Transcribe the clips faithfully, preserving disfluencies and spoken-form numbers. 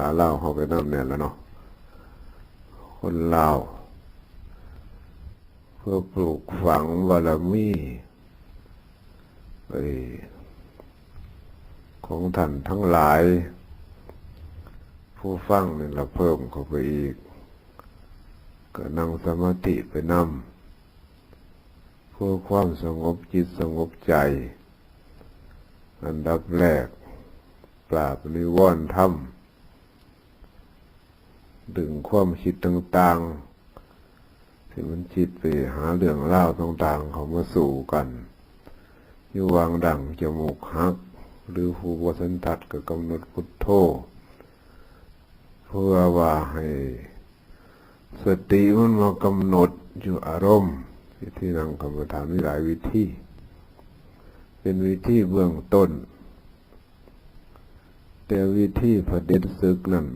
าลาวเฮาไปนำแน่ล่ะเนาะ คนลาว เพื่อปลูกฝังบารมี เอ้ย ของท่านทั้งหลาย ผู้ฟังนี่ละเพิ่มเข้าไปอีก ก็นั่งสมาธิไปนำ เพื่อความสงบจิตสงบใจ อันดับแรก ปราบนิวรณ์ธรรม ดึงความคิดต่างๆ ที่มันคิดไปหาเรื่องราวต่างๆ เข้ามาสู่กัน อยู่วางดังจมูกหัก หรือผู้บ่สันทัดก็กำหนดพุทโธ เพื่อว่าให้สติมันมากำหนดอยู่อารมณ์ วิธีนั่งกรรมฐานมีหลายวิธี เป็นวิธีเบื้องต้น แต่วิธีเผด็จศึกนั่น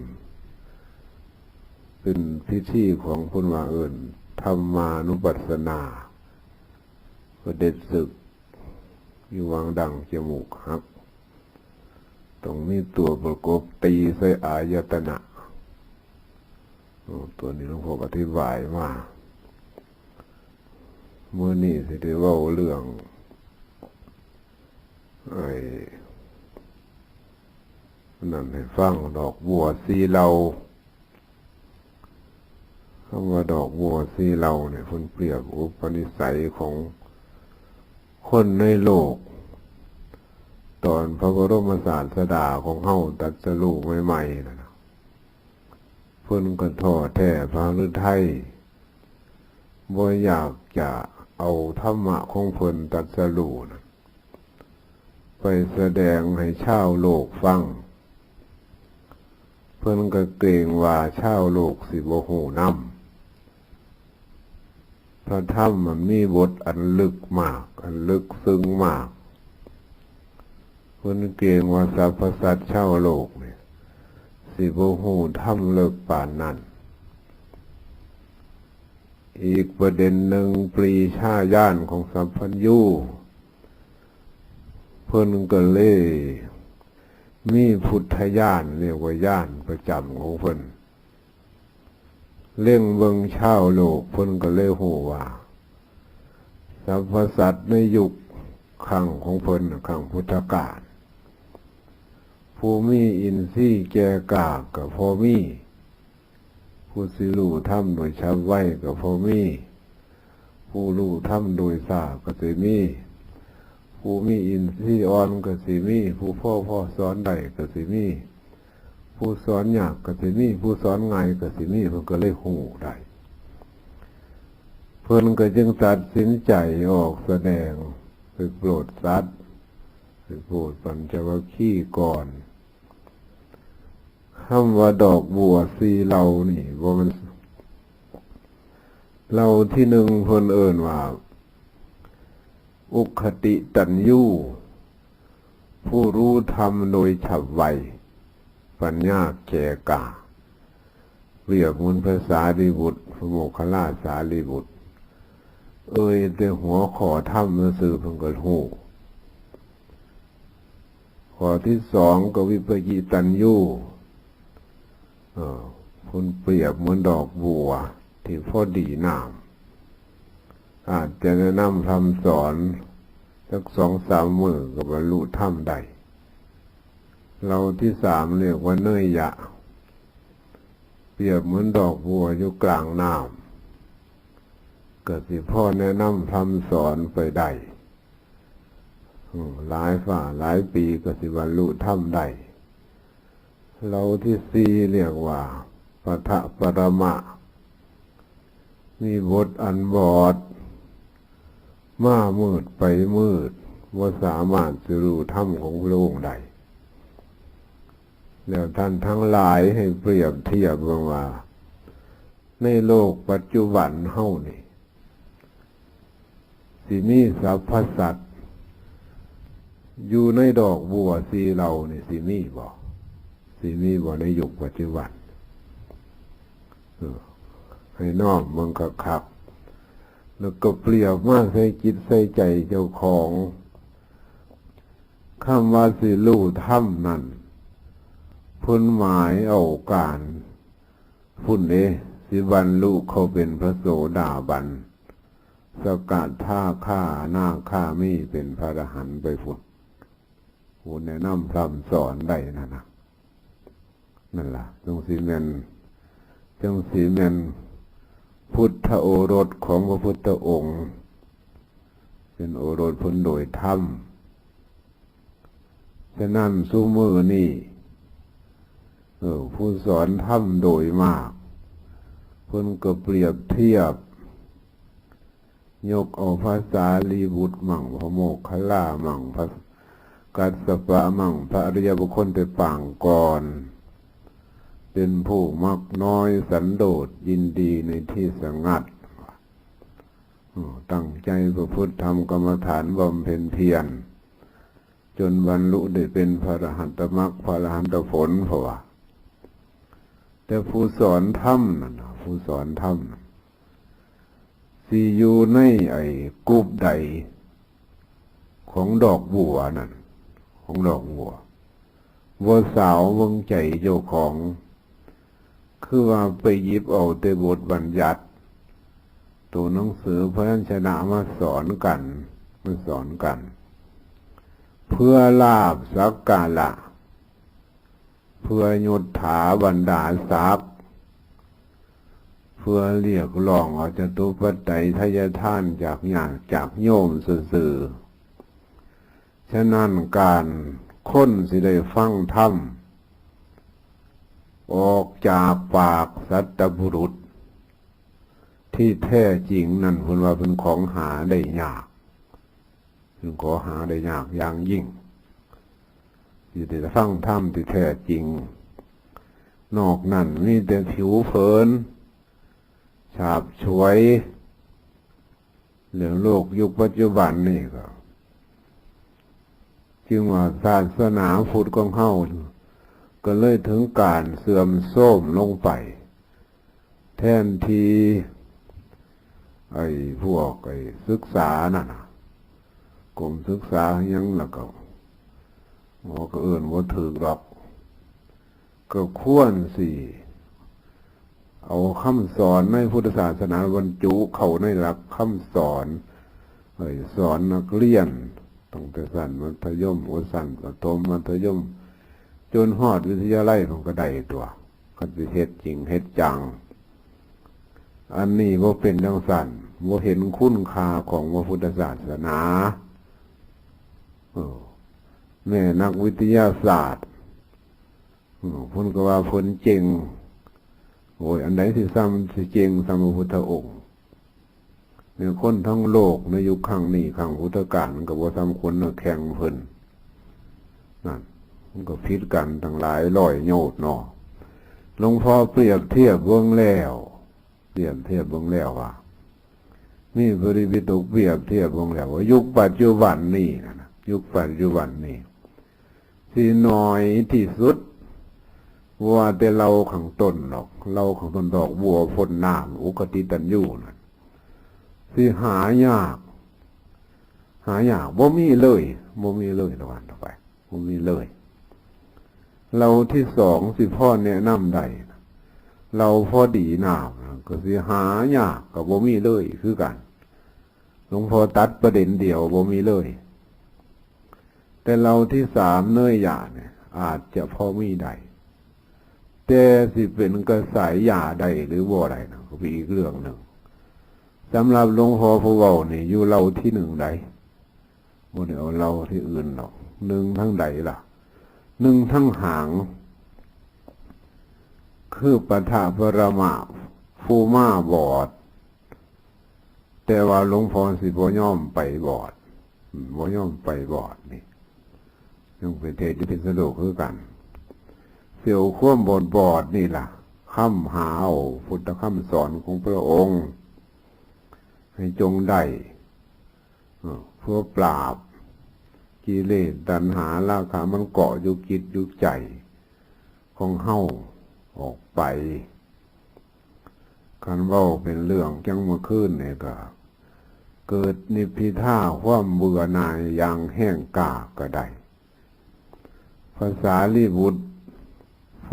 เป็นพิธีของเพิ่นว่าเอิ้นธรรมานุปัสสนา เผด็จศึก อยู่วางดังจมูกหัก ต้องมีตัวประกบตีใส่อายตนะ โอ้ ตัวนี้หลวงพ่อก็อธิบายมา มื้อนี้สิได้เว้าเรื่อง ไอ้ นั่นให้ฟัง ดอกบัวสี่เหล่า คำว่าดอกบัวสี่เหล่าเนี่ย เพิ่นเปรียบอุปนิสัยของคนในโลก ตอนพระบรมศาสดาของเฮาตรัสรู้ใหม่ๆ นั่นน่ะ เพิ่นก็ท้อแท้พระฤทัย บ่อยากจะเอาธรรมะของเพิ่นตรัสรู้น่ะ ไปแสดงให้ชาวโลกฟัง เพิ่นก็เกรงว่าชาวโลกสิบ่ฮู้นำ พระธรรมมันมีบทอันลึกมาก อันลึกซึ้งมาก เพิ่นเกรงว่าสรรพสัตว์ชาวโลกนี่ สิบ่ฮู้ธรรมเลิกปานนั้น อีกประเด็นหนึ่ง ปรีชาญาณของสัพพัญญู เพิ่นก็เลยมีพุทธญาณ เรียกว่าญาณประจำของเพิ่น เล็งเบิ่งชาวโลก เพิ่นก็เลยฮู้ว่า สรรพสัตว์ในยุคครั้งของเพิ่นน่ะ ครั้งพุทธกาล ผู้มีอินทรีย์แก่กล้าก็พอมี ผู้สิรู้ธรรมโดยฉับไวก็พอมี ผู้รู้ธรรมโดยช้าก็สิมี ผู้มีอินทรีย์อ่อนก็สิมี ผู้พอพอสอนได้ก็สิมี ผู้สอนยากก็สิมี ผู้สอนง่ายก็สิมี เพิ่นก็เลยฮู้ได้ เพิ่นก็จึงตัดสินใจออกแสดงไปโปรดสัตว์ ไปโปรดปัญจวัคคีย์ก่อน คำว่าดอกบัวสี่เหล่านี่ บ่แม่น เหล่าที่หนึ่งเพิ่นเอิ้นว่า อุคติตัญญู ผู้รู้ธรรมโดยฉับไว ปัญญาแก่กล้า เปรียบเหมือนพระสารีบุตร พระโมคคัลลาสารีบุตร เอ่ยแต่หัวข้อธรรมซื่อๆ เพิ่นก็ฮู้ ข้อที่สองก็วิปกิตัญญู เอ่อ เพิ่นเปรียบเหมือนดอกบัวที่พอดีน้ำ อาจจะแนะนำพร่ำสอนสักสองสามมื้อก็บรรลุธรรมได้ เหล่าที่สามเรียกว่าเนยยะ เปรียบเหมือนดอกบัวอยู่กลางน้ำ ก็สิพอแนะนำพร่ำสอนไปได้ อืม หลายฟ้าหลายปีก็สิบรรลุธรรมได้ เหล่าที่สี่เรียกว่าปทะปรมะ มีบทอันบอด มามืดไปมืด บ่สามารถสิรู้ธรรมของพระองค์ได้ แล้วท่านทั้งหลายให้เปรียบเทียบเบิ่งว่า ในโลกปัจจุบันเฮานี่ สิมีสรรพสัตว์ อยู่ในดอกบัวสี่เหล่านี่ สิมีบ่ สิมีบ่ในยุคปัจจุบัน เออ ให้น้อมเบิ่งคักๆ แล้วก็เปรียบมาใส่จิตใส่ใจเจ้าของ คำว่าสิรู้ธรรมนั่น เพิ่นหมายเอาการ พุ้นเด้ สิบรรลุเข้าเป็นพระโสดาบัน สกทาคาอนาคามีเป็นพระอรหันต์ไปพุ้น ผู้แนะนำพร่ำสอนได้นั่นนะ นั่นล่ะ จั่งสิแม่น จั่งสิแม่น พุทธโอรสของพระพุทธองค์ เป็นโอรสเพิ่นโดยธรรม ฉะนั้นซุมื้อนี้ เออ ผู้สอนธรรมโดยมาก เพิ่นก็เปรียบเทียบ ยกเอาพระสารีบุตรมั่ง พระโมคคัลลามั่ง พระกัสสปะมั่ง พระอริยบุคคลแต่ปางก่อน เป็นผู้มักน้อยสันโดษ ยินดีในที่สงัด อืม ตั้งใจประพฤติธรรมกรรมฐานบำเพ็ญเพียร จนบรรลุได้เป็นพระอรหันตมรรค พระอรหันตผล เพราะว่า แต่ผู้สอนธรรมนั่นน่ะ ผู้สอนธรรมน่ะ สิอยู่ในไอ้กลุ่มใด ของดอกบัวนั่น ของดอกบัว บัวสาวเบิ่งใจเจ้าของ คือว่าไปหยิบเอาแต่บทบัญญัติ ตัวหนังสือพยัญชนะมาสอนกัน มาสอนกัน เพื่อลาภสักการะ เพื่อยศถาบรรดาศักดิ์ เพื่อเรียกร้องเอาจตุปัจจัยทายทานจากญาติจากโยมซื่อๆ ฉะนั้นการคนสิได้ฟังธรรม ออกจากปากสัตบุรุษ ที่แท้จริงนั่นเพิ่นว่าเป็นของหาได้ยาก เป็นของหาได้ยากอย่างยิ่ง สิได้ฟังธรรมที่แท้จริง นอกนั้นมีแต่ผิวเผิน ฉาบฉวย เรื่องโลกยุคปัจจุบันนี่ก็ จึงว่าศาสนาพุทธของเฮา ก็เลยถึงการเสื่อมโทรมลงไป แทนที่ ไอ้พวกไอ้ศึกษานั่นน่ะ กรมศึกษาหยังล่ะก็ หมอก็เอิ้นบ่ถูกดอก ก็ควรสิ เอาคำสอนในพุทธศาสนาบรรจุเข้าในหลักคำสอน เอ้ย สอนนักเรียน ตั้งแต่ชั้นมัธยม โอ้ ชั้นประถม มัธยม จนฮอดวิทยาลัยมันก็ได้ตัว คันสิเฮ็ดจริงเฮ็ดจัง อันนี้บ่เป็นจั่งซั้น บ่เห็นคุณค่าของพระพุทธศาสนา เออ แม่นักวิทยาศาสตร์ เออ เพิ่นก็ว่าเพิ่นเจ๋ง โอ้ย อันใดสิส่ำ สิเจ๋งส่ำพระพุทธองค์ เนี่ย คนทั้งโลกในยุคครั้งนี้ ครั้งพุทธกาล มันก็บ่ส่ำคนนักแข่งเพิ่น นั่น มันก็ผิดกันตั้งหลายร้อยโยชน์เนาะ หลวงพ่อเปรียบเทียบเบิ่งแล้ว เปรียบเทียบเบิ่งแล้วว่า มีพระไตรปิฎกเปรียบเทียบเบิ่งแล้วว่า ยุคปัจจุบันนี้นะ ยุคปัจจุบันนี้ สิน้อยที่สุด ว่าแต่เหล่าข้างต้นดอก เหล่าข้างต้นดอกบัวพ่นน้ำ อุคติตัญญูนั่น สิหายาก หายาก บ่มีเลย บ่มีเลย ละวันต่อไป บ่มีเลย เหล่าที่สองสิพอแนะนำได้ เหล่าพอดีน้ำก็สิหายาก ก็บ่มีเลยคือกัน หลวงพ่อตัดประเด็นเดียว บ่มีเลย แต่เหล่าที่สามเนยยาเนี่ย อาจจะพอมีได้ แต่สิเป็นกระแสยาได้หรือบ่ได้นะ ก็เป็นอีกเรื่องหนึ่ง สำหรับหลวงพ่อผู้เว้านี่ อยู่เหล่าที่หนึ่งใด บ่ได้เอาเหล่าที่อื่นดอก หนึ่งทั้งใดล่ะ หนึ่งทั้งหาง คือปะทะปรมะ ผู้มาบอด แต่ว่าหลวงพ่อสิบ่ยอมไปบอด อืม บ่ยอมไปบอดนี่ ยังเป็นเทศน์อยู่พิษณุโลกคือกัน เสี่ยวความบอดบอดนี่ล่ะ ค้ำหาเอาพุทธคำสอนของพระองค์ ให้จงได้ เออ เพื่อปราบกิเลสตัณหาราคะมันเกาะอยู่จิตอยู่ใจของเฮาออกไป คันเว้าเป็นเรื่องจังเมื่อคืนนี่ก็ เกิดนิพพิทาความเบื่อหน่ายอย่างแห้งกล้าก็ได้ พระสารีบุตร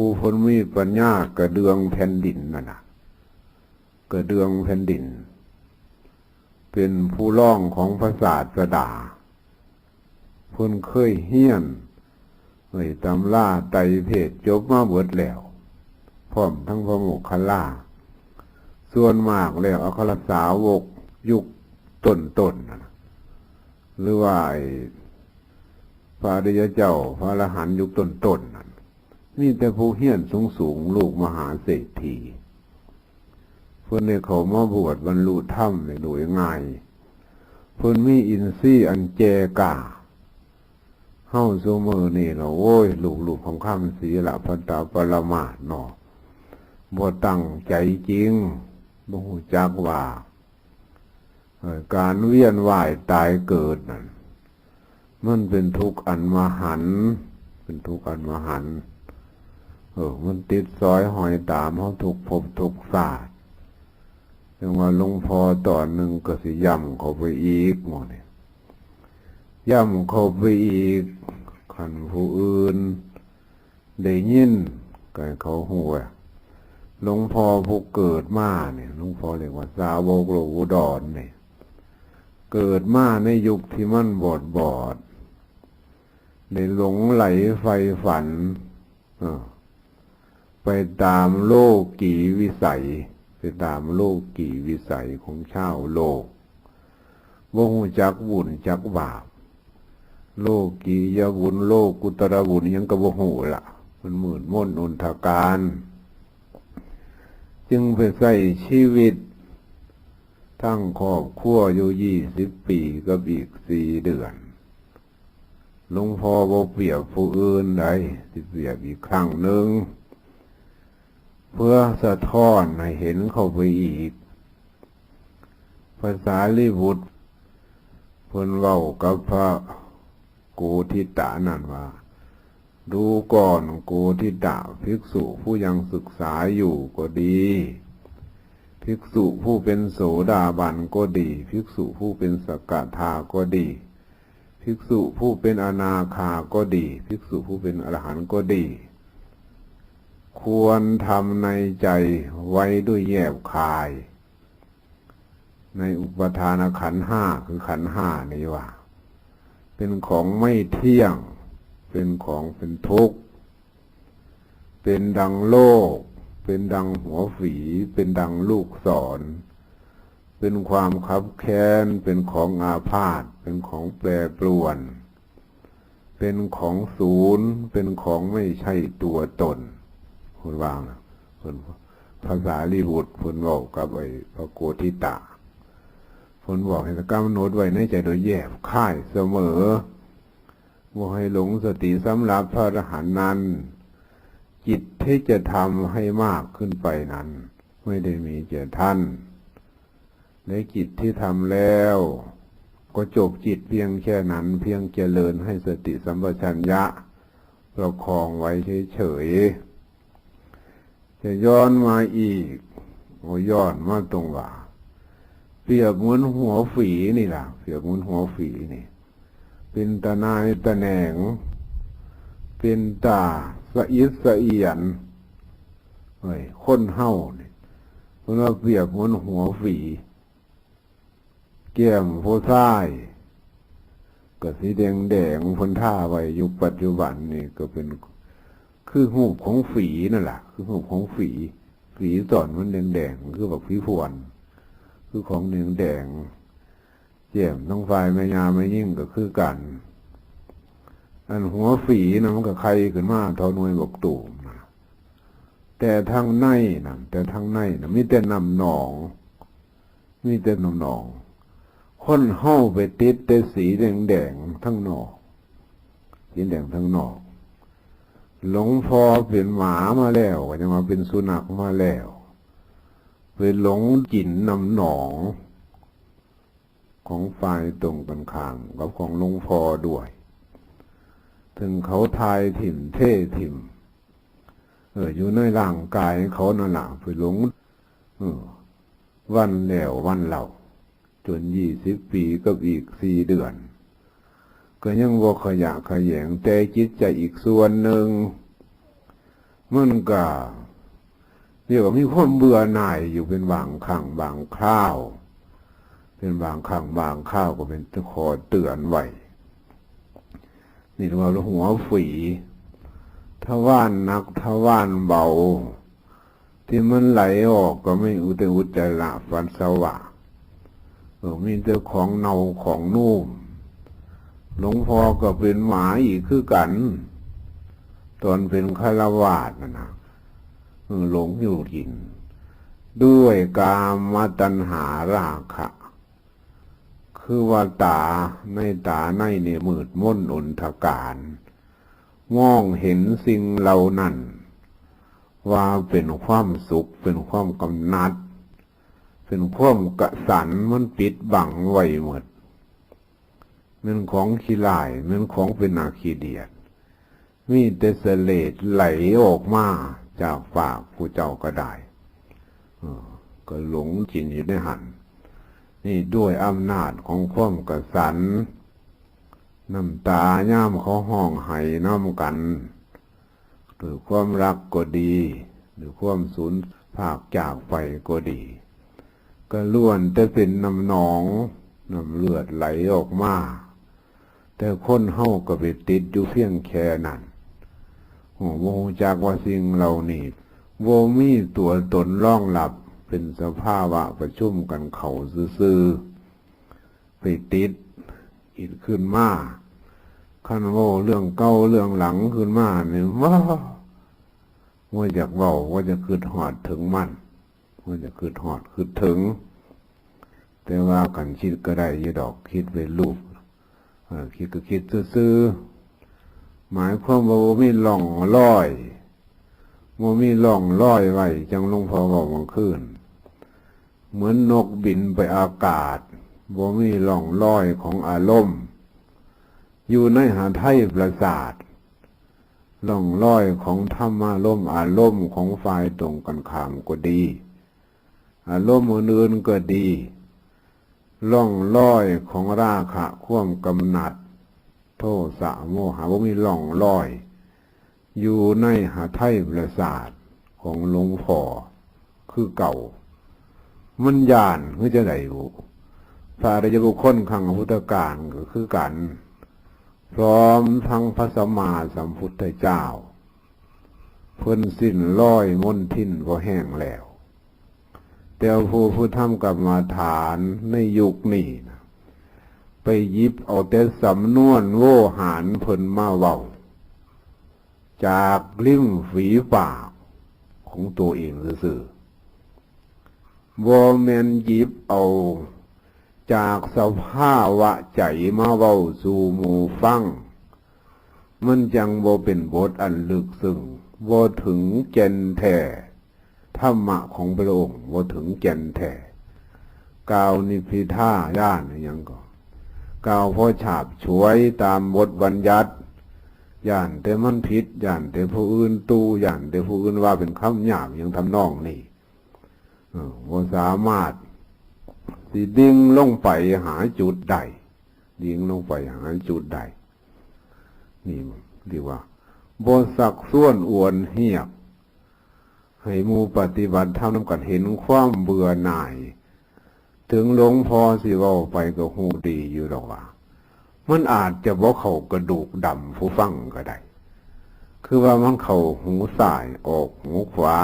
ผู้เพิ่นมีปัญญากระเดื่องแผ่นดินนั่นน่ะ กระเดื่องแผ่นดิน เป็นผู้รองของพระศาสดา เพิ่นเคยเฮียน เอ้ย ตำราไตรเพทย์จบมาเบิดแล้ว พร้อมทั้งพระโมคคัลลา ส่วนมากแล้วอัครสาวกยุคต้นๆ นั่นน่ะ หรือว่าไอ้พระอริยเจ้า พระอรหันต์ยุคต้นๆ นั่น มีแต่ผู้เฮียนสูงๆ ลูกมหาเศรษฐี เพิ่นได้เข้ามาบวชบรรลุธรรมได้โดยง่าย เพิ่นมีอินทรีย์อันแก่กล้า เฮาซุมื้อนี้ล่ะ โอ้ย ลูบๆ คำๆ ศีลพัตตปรามาสเนาะ บ่ตั้งใจจริง บ่ฮู้จักว่า เอ่อ การเวียนว่ายตายเกิดนั่น มันเป็นทุกข์อันมหันต์ เป็นทุกข์อันมหันต์ เออ มันติดสอยห้อยตามเฮาทุกภพทุกชาติ จั่งว่าหลวงพ่อตอนหนึ่งก็สิย้ำเข้าไปอีกหมู่นี่ ย้ำเข้าไปอีก คันผู้อื่นได้ยินก็ให้เขาฮู้ว่า หลวงพ่อผู้เกิดมาเนี่ย หลวงพ่อเรียกว่าสาวกหลวงอุดรเนี่ย เกิดมาในยุคที่มันบอดบอด ได้หลงใหลใฝ่ฝัน เออ ไปตามโลกีวิสัย ไปตามโลกีวิสัยของชาวโลก บ่ฮู้จักบุญจักบาป โลกียบุญ โลกุตรบุญหยังก็บ่ฮู้ละ มันมืดมนอนทการ จึงไปใช้ชีวิต ทั้งครอบครัวอยู่ยี่สิบปีกับอีกสี่เดือน หลวงพ่อบ่เปรียบผู้อื่นใด สิเปรียบอีกครั้งหนึ่ง เพื่อสะท้อนให้เห็นเข้าไปอีก พระสารีบุตร เพิ่นเว้ากับพระโกฏฐิตะนั่นว่า ดูก่อนโกฏฐิตะ ภิกษุผู้ยังศึกษาอยู่ก็ดี ภิกษุผู้เป็นโสดาบันก็ดี ภิกษุผู้เป็นสกทาก็ดี ภิกษุผู้เป็นอนาคาก็ดี ภิกษุผู้เป็นอรหันต์ก็ดี ควรทำในใจไว้ด้วยแยบคาย ในอุปาทานขันธ์ห้า คือขันธ์ห้านี่ว่า เป็นของไม่เที่ยง เป็นของเป็นทุกข์ เป็นดังโลก เป็นดังหัวฝี เป็นดังลูกศร เป็นความคับแค้น เป็นของอาพาธ เป็นของแปรปรวน เป็นของศูนย์ เป็นของไม่ใช่ตัวตน เพิ่นว่านะ เพิ่น พระสารีบุตร เพิ่นเว้ากับไอ้พระโกฏฐิตะ เพิ่นบอกให้กำหนดไว้ในใจโดยแยบคายเสมอ บ่ให้หลงสติสำหรับพระอรหันต์นั้น จิตที่จะทำให้มากขึ้นไปนั้น ไม่ได้มีแก่ท่าน ในจิตที่ทำแล้ว ก็จบจิตเพียงแค่นั้น เพียงเจริญให้สติสัมปชัญญะประคองไว้เฉยๆ จะย้อนมาอีก โอ้ย้อนมาตรงว่า เปรียบเหมือนหัวฝีนี่ล่ะ เปรียบเหมือนหัวฝีนี่ เป็นตาหน่ายตาแหน่ง เป็นตาสะอิดสะเอียน เฮ้ย คนเฮานี่ เพิ่นว่าเปรียบเหมือนหัวฝี แก้มผู้ชาย ก็สีแดงๆ เพิ่นทาไว้อยู่ปัจจุบันนี่ก็เป็น คือรูปของฝีนั่นล่ะ คือรูปของฝี ฝีตอนมันแดงๆ คือบักฝีพรวน คือของแดงๆ แก้มทั้งฝ่ายแม่ย่าแม่ยิ่งก็คือกัน อันหัวฝีนะมันก็ไข่ขึ้นมาเท่าหน่วยบักตูมนะ แต่ทางในนะ แต่ทางในนะมีแต่น้ำหนอง มีแต่น้ำหนอง คนเฮาไปติดแต่สีแดงๆ ทั้งนอก สีแดงทั้งนอก หลวงพ่อเป็นหมามาแล้ว ก็ยังมาเป็นสุนัขมาแล้ว ไปหลงกินน้ำหนอง ของฝ่ายตรงกันข้ามกับของหลวงพ่อด้วย ถึงเขาทายถิ่มเทถิ่ม เออ อยู่ในร่างกายเขานั่นล่ะ ไปหลง เออ วันแล้ววันเล่า จนยี่สิบปีกับอีกสี่เดือน ก็ยังบ่ขยะแขยง แต่จิตใจอีกส่วนหนึ่ง มันก็เรียกว่ามีความเบื่อหน่ายอยู่เป็นบางครั้งบางคราว เป็นบางครั้งบางคราวก็เป็นข้อเตือนไว้ นี่เรียกว่าหัวฝี ทวารหนักทวารเบา ที่มันไหลออกก็มีอุจจาระปัสสาวะ เออ มีแต่ของเน่าของนุ่ม หลวงพ่อก็เป็นหมาอีกคือกัน ตอนเป็นฆราวาสน่ะนะ เออ หลงอยู่กิน ด้วยกามตัณหาราคะ คือว่าตาในตาในนี่มืดมนอนทกาน มองเห็นสิ่งเหล่านั้น ว่าเป็นความสุข เป็นความกำหนัด เป็นความกระสัน มันปิดบังไว้หมด แม่นของขี้ร้าย แม่นของเป็นนาขี้เดียด มีแต่เสลดไหลออกมาจากปากผู้เจ้าก็ได้ เออ ก็หลงกินอยู่ในหั้น นี่ด้วยอำนาจของความกระสัน น้ำตายามเขาฮ้องไห้นำกัน ด้วยความรักก็ดี ด้วยความสูญพรากจากไปก็ดี ก็ล้วนแต่เป็นน้ำหนอง น้ำเลือดไหลออกมา แต่คนเฮาก็ไปติดอยู่เพียงแค่นั้น โอ้ บ่ฮู้จักว่าสิ่งเหล่านี้บ่มีตัวตนรองรับ เป็นสภาวะประชุมกันเข้าซื่อๆ ไปติดอีกขึ้นมา คันเว้าเรื่องเก่าเรื่องหลังขึ้นมานี่ ว้า ว่าอยากเว้า ว่าจะคิดฮอดถึงมัน ว่าจะคิดฮอดคิดถึง แต่ว่าคันคิดก็ได้อยู่ดอก คิดเป็นรูป เออ คิดก็คิดซื่อๆ หมายความว่าบ่มีร่องรอย บ่มีร่องรอยไว้ จั่งหลวงพ่อเว้าเมื่อคืน เหมือนนกบินไปอากาศ บ่มีร่องรอยของอารมณ์ อยู่ในหทัยประสาท ร่องรอยของธรรมารมณ์ อารมณ์ของฝ่ายตรงกันข้ามก็ดี อารมณ์อื่นๆก็ดี ร่องรอยของราคะ ความกำหนัด โทสะ โมหะ บ่มีร่องรอย อยู่ในหทัยประสาทของหลวงพ่อคือเก่า มันย้านคือจั่งใดบุ พระอริยบุคคลครั้งพุทธกาลก็คือกัน พร้อมทั้งพระสัมมาสัมพุทธเจ้า เพิ่นสิ้นรอยมลทินพอแห้งแล้ว แต่ผู้ผู้ทำกรรมฐานในยุคนี้นะ ไปหยิบเอาแต่สำนวนโวหารเพิ่นมาเว้า จากริมฝีปากของตัวเองซื่อๆ บ่แม่นหยิบเอาจากสภาวะใจมาเว้าสู่หมู่ฟัง มันจั่งบ่เป็นบทอันลึกซึ้ง บ่ถึงแก่นแท้ ธรรมะของพระองค์บ่ถึงแก่นแท้ กล่าวนิพพิทาญาณอิหยังก็ กล่าวพอฉาบฉวยตามบทบัญญัติ ย้านแต่มันผิด ย้านแต่ผู้อื่นตู่ ย้านแต่ผู้อื่นว่าเป็นคำหยาบ อิหยังทำนองนี้ เออ บ่สามารถสิดิ่งลงไปหาจุดใด ดิ่งลงไปหาจุดใด นี่เรียกว่า บ่ซักซ้วนอวนเฮียก ให้หมู่ปฏิบัติธรรมนำกันเห็นความเบื่อหน่าย ถึงหลวงพ่อสิเว้าไปก็ฮู้ดีอยู่ดอกว่า มันอาจจะบ่เข้ากระดูกดำผู้ฟังก็ได้ คือว่ามันเข้าหูซ้ายออกหูขวา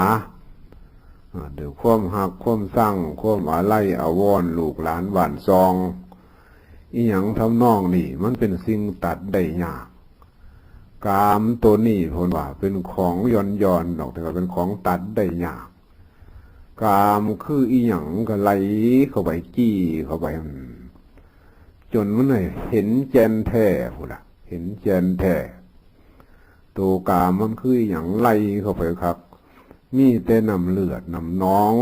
อ่า ด้วยความฮักความซัง ความอาลัยอาวรณ์ลูกหลานบ้านซอง อิหยังทำนองนี้ มันเป็นสิ่งตัดได้ยาก กามตัวนี้เพิ่นว่าเป็นของหย่อนๆ ดอก แต่ว่าเป็นของตัดได้ยาก กามคืออิหยังก็ไหลเข้าไปจี้เข้าไป อืม จนมันได้เห็นแก่นแท้พุ้นล่ะ เห็นแก่นแท้ ตัวกามมันคืออิหยังไหลเข้าไปคัก มีแต่น้ำเลือดน้ำหนอง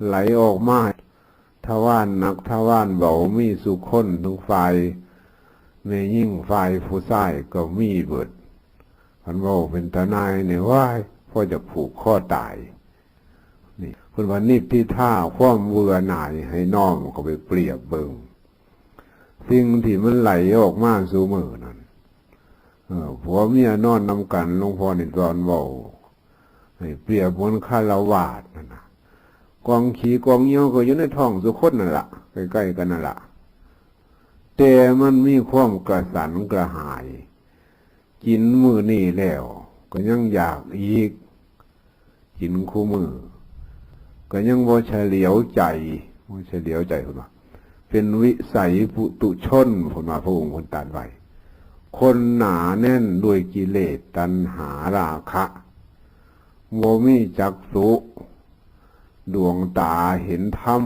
ไหลออกมา ทวารหนักทวารเบา มีสู่คนทั้งฝ่าย แม่หญิงฝ่ายผู้ชายก็มีเบิด คันเว้าเป็นตาหน่ายนี่ ว้าย พอจะผูกคอตาย นี่ เพิ่นว่านิพพิทา ความเบื่อหน่าย ให้น้อมเข้าไปเปรียบเบิ่ง สิ่งที่มันไหลออกมาสู่มื้อนั้น เออ ผัวเมียนอนนำกัน หลวงพ่อนี่ตอนเว้า ให้เปรียบเหมือนฆราวาสนั่นนะ กองขี้กองเยี่ยวก็อยู่ในท้องสุคนนั่นละ ใกล้ๆกันนั่นละ แต่มันมีความกระสันกระหาย กินมื้อนี้แล้ว ก็ยังอยากอีก กินคู่มื้อ ก็ยังบ่เฉลียวใจ บ่เฉลียวใจเพิ่นว่า เป็นวิสัยปุถุชนเพิ่นว่า พระองค์เพิ่นตรัสไว้ คนหนาแน่นด้วยกิเลสตัณหาราคะ บ่มีจักษุ ดวงตาเห็นธรรม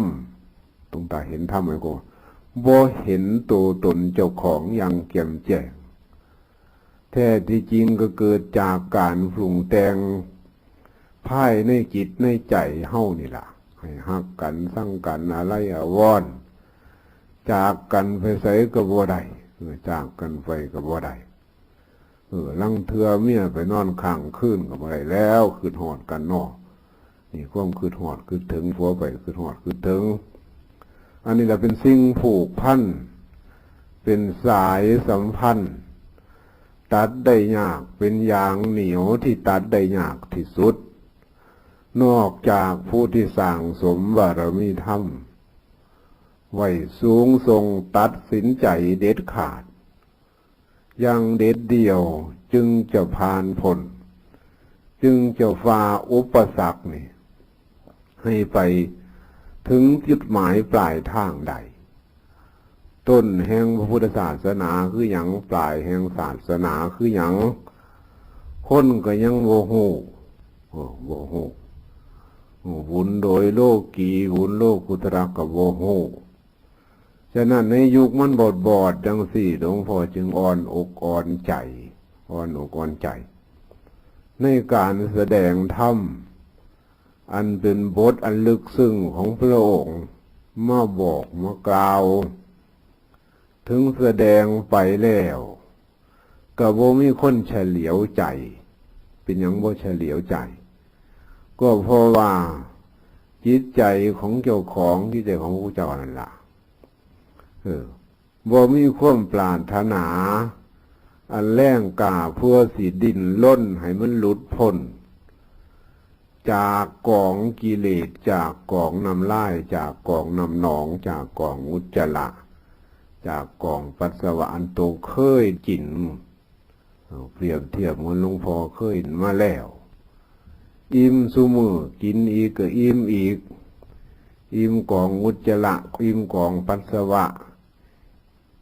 ดวงตาเห็นธรรมไอ้ก็ บ่เห็นตัวตนเจ้าของอย่างแจ่มแจ้ง แท้ที่จริงก็เกิดจากการปรุงแต่ง ภายในจิตในใจเฮานี่ล่ะ ให้ฮักกัน ซังกัน อาลัยอาวรณ์ จากกันไปไสก็บ่ได้ เออ จากกันไปก็บ่ได้ เออ ลางเทื่อเมียไปนอนค้างคืนก็บ่ได้แล้ว คิดฮอดกันเนาะ นี่ความคิดฮอดคิดถึง ผัวไปคิดฮอดคิดถึง อันนี้ล่ะเป็นสิ่งผูกพัน เป็นสายสัมพันธ์ ตัดได้ยาก เป็นยางเหนียวที่ตัดได้ยากที่สุด นอกจากผู้ที่สั่งสมบารมีธรรมไว้สูงส่ง ตัดสินใจเด็ดขาด อย่างเด็ดเดี่ยว จึงจะผ่านพ้น จึงจะฝ่าอุปสรรคนี่ ให้ไปถึงจุดหมายปลายทางได้ ต้นแห่งพระพุทธศาสนาคือหยัง ปลายแห่งศาสนาคือหยัง คนก็ยังบ่ฮู้ เออ บ่ฮู้ เออ บุญโดยโลกี บุญโลกุตระก็บ่ฮู้ ฉะนั้นในยุคมันบอดๆ จังซี่ หลวงพ่อจึงอ่อนอกอ่อนใจ อ่อนอกอ่อนใจ ในการแสดงธรรม อันเป็นบทอันลึกซึ้งของพระองค์ มาบอกมากล่าว ถึงแสดงไปแล้ว ก็บ่มีคนเฉลียวใจ เป็นหยังบ่เฉลียวใจ ก็เพราะว่าจิตใจของเจ้าของ จิตใจของพระเจ้านั่นล่ะ เออ บ่มีความปรารถนา อันแรงกล้าเพื่อสิดิ้นรนให้มันหลุดพ้น จากกองกิเลส จากกองน้ำลาย จากกองน้ำหนอง จากกองอุจจาระ จากกองปัสสาวะอันโตเคยกิน เปรียบเทียบเหมือนหลวงพ่อเคยกินมาแล้ว อิ่มซุมื้อ กินอีกก็อิ่มอีก อิ่มกองอุจจาระ อิ่มกองปัสสาวะ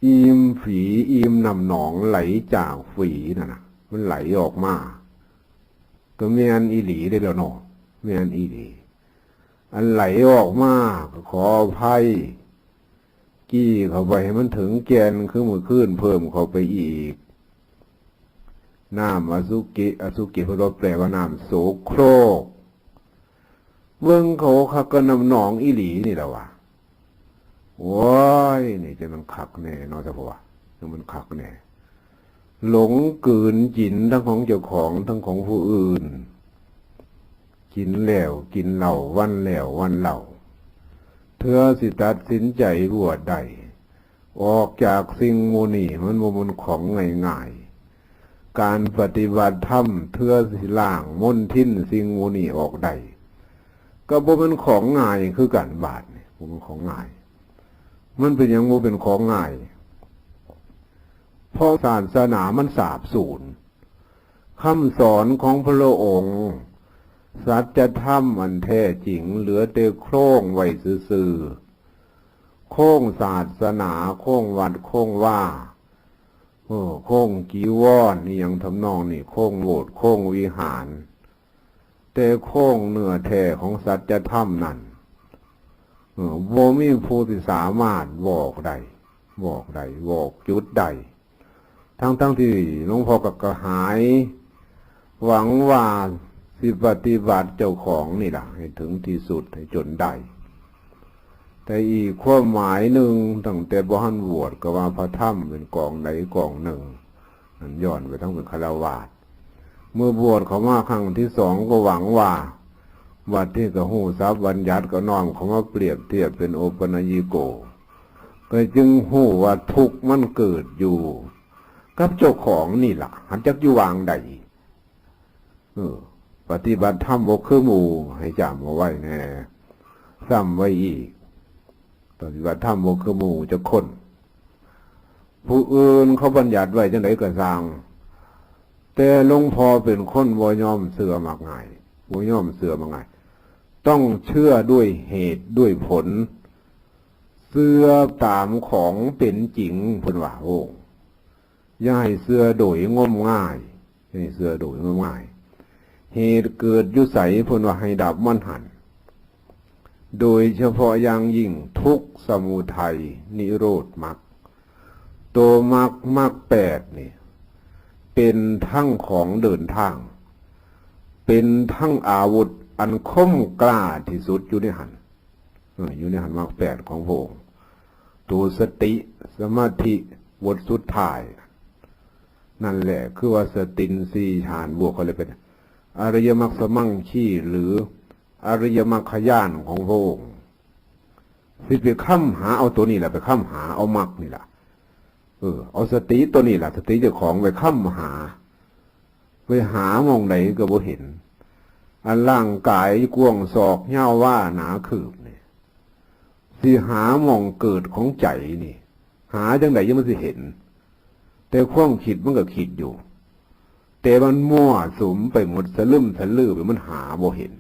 อิ่มฝี อิ่มน้ำหนองไหลจากฝีนั่นน่ะ มันไหลออกมา ก็แม่นอีหลีเด้อเนาะ แม่นอีหลี อันไหลออกมาก็ขออภัย กี้เข้าไปให้มันถึงแก่น คือมื้อคืนเพิ่มเข้าไปอีก น้ำอสุจิ อสุจิเพิ่นว่าแปลว่าน้ำโสโครก เบิ่งเขาคักก็น้ำหนองอีหลีนี่แหละวะ โอ้ย นี่จะมันคักแน่เนาะ เจ้าพ่อว่า มันคักแน่ หลงกลืนกินทั้งของเจ้าของทั้งของผู้อื่น กินแล้วกินเล่าวันแล้ววันเล่า เทื่อสิตัดสินใจบวชได้ ออกจากสิ่งหมู่นี้มันบ่แม่นของง่ายๆ การปฏิบัติธรรมเทื่อสิล้างมลทินสิ่งหมู่นี้ออกได้ ก็บ่แม่นของง่ายคือกัน บาดนี่บ่แม่นของง่าย มันเป็นหยังบ่เป็นของง่าย เพราะศาสนามันสาบสูญ คำสอนของพระองค์ สัจธรรมอันแท้จริงเหลือแต่โครงไว้ซื่อๆ โครงศาสนา โครงวัด โครงวา เออ โครงจีวร อีหยังทำนองนี้ โครงโบสถ์ โครงวิหาร แต่โครงเนื้อแท้ของสัจธรรมนั่น เออ บ่มีผู้ที่สามารถบอกได้ บอกได้ บอกจุดได้ ทั้งๆ ที่หลวงพ่อก็กระหาย หวังว่าสิปฏิบัติเจ้าของนี่ล่ะ ให้ถึงที่สุด ให้จนได้ แต่อีกความหมายหนึ่ง ตั้งแต่บ่ทันบวชก็ว่าพระธรรมเป็นกองใดกองหนึ่ง นั่นย้อนไปทั้งเป็นฆราวาส เมื่อบวชเข้ามาครั้งที่สองก็หวังว่า บัดนี้ก็ฮู้ศัพท์บัญญัติก็น้อมเข้ามาเปรียบเทียบเป็นโอปัญญิโก ก็จึงฮู้ว่าทุกข์มันเกิดอยู่ กับเจ้าของนี่ล่ะ หันจักอยู่วางใด เออ ปฏิบัติธรรมบ่คือหมู่ ให้จำเอาไว้แน่ ซ้ำไว้อีก ปฏิบัติธรรมบ่คือหมู่จักคน ผู้อื่นเขาบัญญัติไว้จังใดก็ซ่าง แต่หลวงพ่อเป็นคนบ่ยอมเชื่อมักง่าย บ่ยอมเชื่อมักง่าย ต้องเชื่อด้วยเหตุด้วยผล เชื่อตามของเป็นจริง เพิ่นว่า โอ้ อย่าให้เชื่อโดยงมงาย อย่าให้เชื่อโดยงมงาย เหตุเกิดอยู่ไส เพิ่นว่าให้ดับมันหั่น โดยเฉพาะอย่างยิ่งทุกข์สมุทัยนิโรธมรรค ตัวมรรค มรรคแปดนี่ เป็นทั้งของเดินทาง เป็นทั้งอาวุธอันคมกล้าที่สุดอยู่ในหั่น เออ อยู่ในหั่นมรรคแปดของพระองค์ ตัวสติ สมาธิ บทสุดท้าย นั่นแหละ คือว่าสตินสี่ฌานบวกเขาเลยเป็น อริยมรรคสมังคี หรืออริยมรรคญาณของพระองค์ สิไปค้ำหาเอาตัวนี้แหละ ไปค้ำหาเอามรรคนี่แหละ เออ เอาสติตัวนี้แหละ สติเจ้าของไปค้ำหา ไปหาหม่องใดก็บ่เห็น อันร่างกายกว้างศอกยาววาหนาคืบนี่ สิหาหม่องเกิดของใจนี่ หาจังใดยังมันสิเห็น แต่ความคิดมันก็คิดอยู่ แต่มันมั่วสุมไปหมด สะลึมสะลือไป มันหาบ่เห็น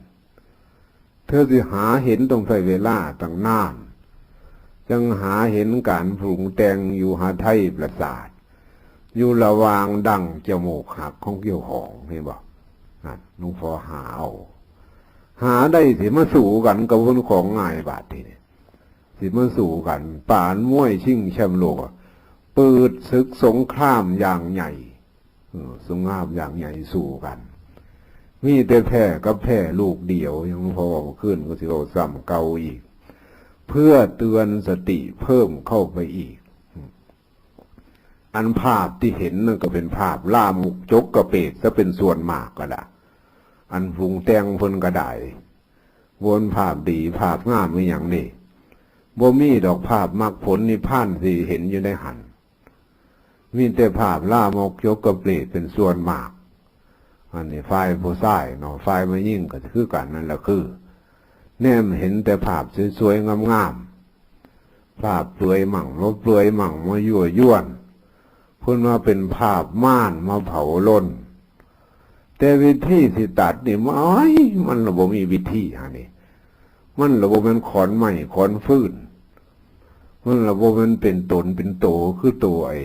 เธอสิหาเห็นต้องใช้เวลาตั้งนาน จังหาเห็นการปรุงแต่งอยู่หาไทยประสาท อยู่ระหว่างดั้งจมูกหักของเจ้าของ เห็นบ่ นั่นหลวงพ่อหาเอา หาได้สิมาสู้กันกับคนของง่ายบาดทีนี้ สิมาสู้กัน ปานมวยชิงแชมป์โลกอะ เปิดศึกสงครามอย่างใหญ่ เออ สงครามอย่างใหญ่สู้กัน มีแต่แพ้กับแพ้ลูกเดียว ยังพอเว้าขึ้นก็สิเว้าซ้ำเก่าอีก เพื่อเตือนสติเพิ่มเข้าไปอีก อันภาพที่เห็นนั่นก็เป็นภาพลามกจกกระเปรตซะเป็นส่วนมากก็ละ อันปรุงแต่งเพิ่นก็ได้ บ่แม่นภาพดีภาพงามอีหยังนี่ บ่มีดอกภาพมรรคผลนิพพานสิเห็นอยู่ในหั่น มีแต่ภาพลามกจกกระเปรตเป็นส่วนมาก อันนี้ฝ่ายผู้ชายเนาะ ฝ่ายแม่หญิงก็คือกันนั่นแหละ คือ แนมเห็นแต่ภาพสวยๆงามๆ ภาพเปลือยมั่งบ่เปลือยมั่งมายั่วยวน เพิ่นว่าเป็นภาพม่านมาเผาลน แต่วิธีสิตัดนี่ มัน มันละบ่มีวิธีหานี่ มันละบ่แม่นขอนไม้ขอนฟืน มันละบ่แม่นเป็นตนเป็นโตคือโตไอ้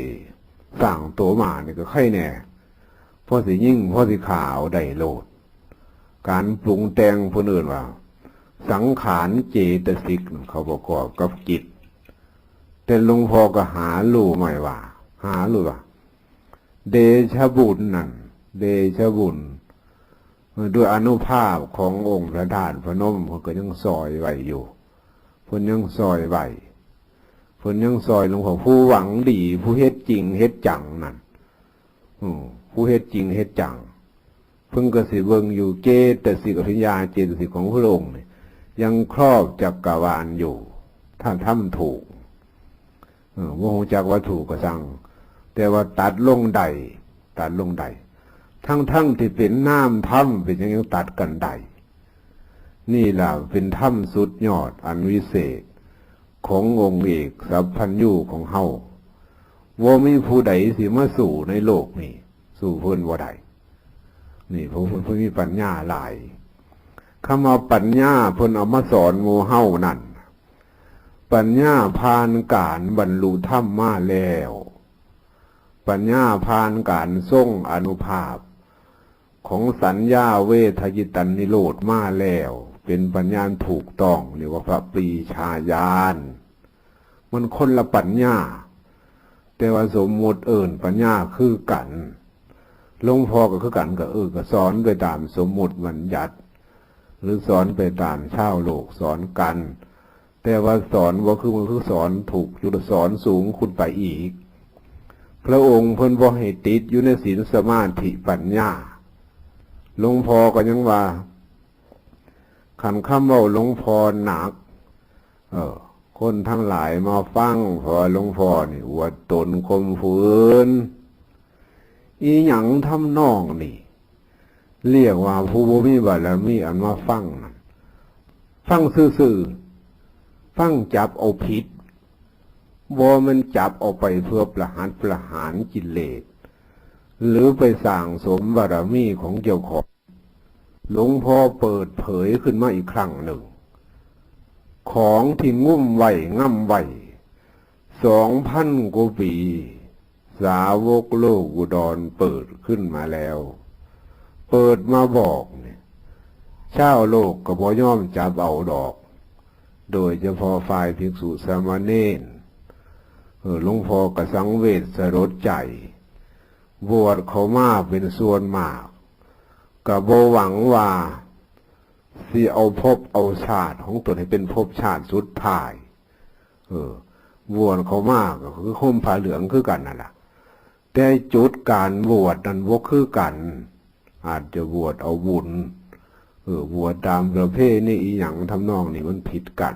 ช้างโตม้านี่ก็ไคแน่ พอสิยิงพอสิฆ่าเอาได้โลด การปรุงแต่งเพิ่นเอิ้นว่า สังขารเจตสิก เขาประกอบกับจิต แต่หลวงพ่อก็หารู้ไหมว่า หารู้ว่า เดชะบุญนั่น เดชะบุญ ด้วยอานุภาพขององค์พระธาตุพนม เพิ่นก็ยังซอยไว้อยู่ เพิ่นยังซอยไว้ เพิ่นยังซอยหลวงพ่อ ผู้หวังดี ผู้เฮ็ดจริงเฮ็ดจังนั่น อืม ผู้เฮ็ดจริงเฮ็ดจัง เพิ่นก็สิเบิ่งอยู่ เจตสิก อภิญญาเจตสิกของพระองค์นี่ ยังครอบจักรวาลอยู่ ถ้าทำถูก เออ บ่ฮู้จักว่าถูกก็ซัง แต่ว่าตัดลงได้ ตัดลงได้ ทั้งๆที่เป็นนามธรรม เป็นหยังยังตัดกันได้ นี่ล่ะเป็นธรรมสุดยอดอันวิเศษ ขององค์เอกสัพพัญญูของเฮา บ่มีผู้ใดสิมาสู้ในโลกนี้ สู้เพิ่นบ่ได้ นี่ เพราะเพิ่น เพิ่นมีปัญญาหลาย คำว่าปัญญาเพิ่นเอามาสอนหมู่เฮานั่น ปัญญาผ่านการบรรลุธรรมมาแล้ว ปัญญาผ่านการทรงอานุภาพ ของสัญญาเวทยิตันนิโรธมาแล้ว เป็นปัญญาถูกต้อง เรียกว่าพระปรีชาญาณ มันคนละปัญญา แต่ว่าสมมุติเอิ้นปัญญาคือกัน หลวงพ่อก็คือกัน ก็ เออ ก็สอนไปตามสมมุติบัญญัติ หรือสอนไปตามชาวโลกสอนกัน แต่ว่าสอนบ่คือ มันคือสอนถูกอยู่ สอนสูงขึ้นไปอีก พระองค์เพิ่นบ่ให้ติดอยู่ในศีลสมาธิปัญญา หลวงพ่อก็ยังว่า คันคำเว้าหลวงพ่อหนัก เออ คนทั้งหลายมาฟัง เพราะว่าหลวงพ่อนี่อวดตนข่มผู้อื่น อีหยังทำนองนี่ เรียกว่าผู้บ่มีบารมีอันมาฟังนั่น ฟังซื่อๆ ฟังจับเอาผิด บ่แม่นจับเอาไปเพื่อประหัตประหารกิเลส หรือไปสร้างสมบารมีของเจ้าของ หลวงพ่อเปิดเผยขึ้นมาอีกครั้งหนึ่ง ของที่งุ้มไว้ง่ำไว้ สองพันกว่าปี สาวกโลกอุดรเปิดขึ้นมาแล้ว เปิดมาบอกเนี่ย ชาวโลกก็บ่ยอมจับเอาดอก โดยเฉพาะฝ่ายภิกษุสามเณร เออ หลวงพ่อก็สังเวชสลดใจ บวชเข้ามาเป็นส่วนมาก ก็บ่หวังว่าสิเอาภพเอาชาติของตนให้เป็นภพชาติสุดท้าย เออ บวชเข้ามาก็คือห่มผ้าเหลืองคือกันนั่นล่ะ แต่จุดการบวชนั้นบ่คือกัน อาจจะบวชเอาบุญ เออ บวชตามประเพณีอีหยังทำนองนี้มันผิดกัน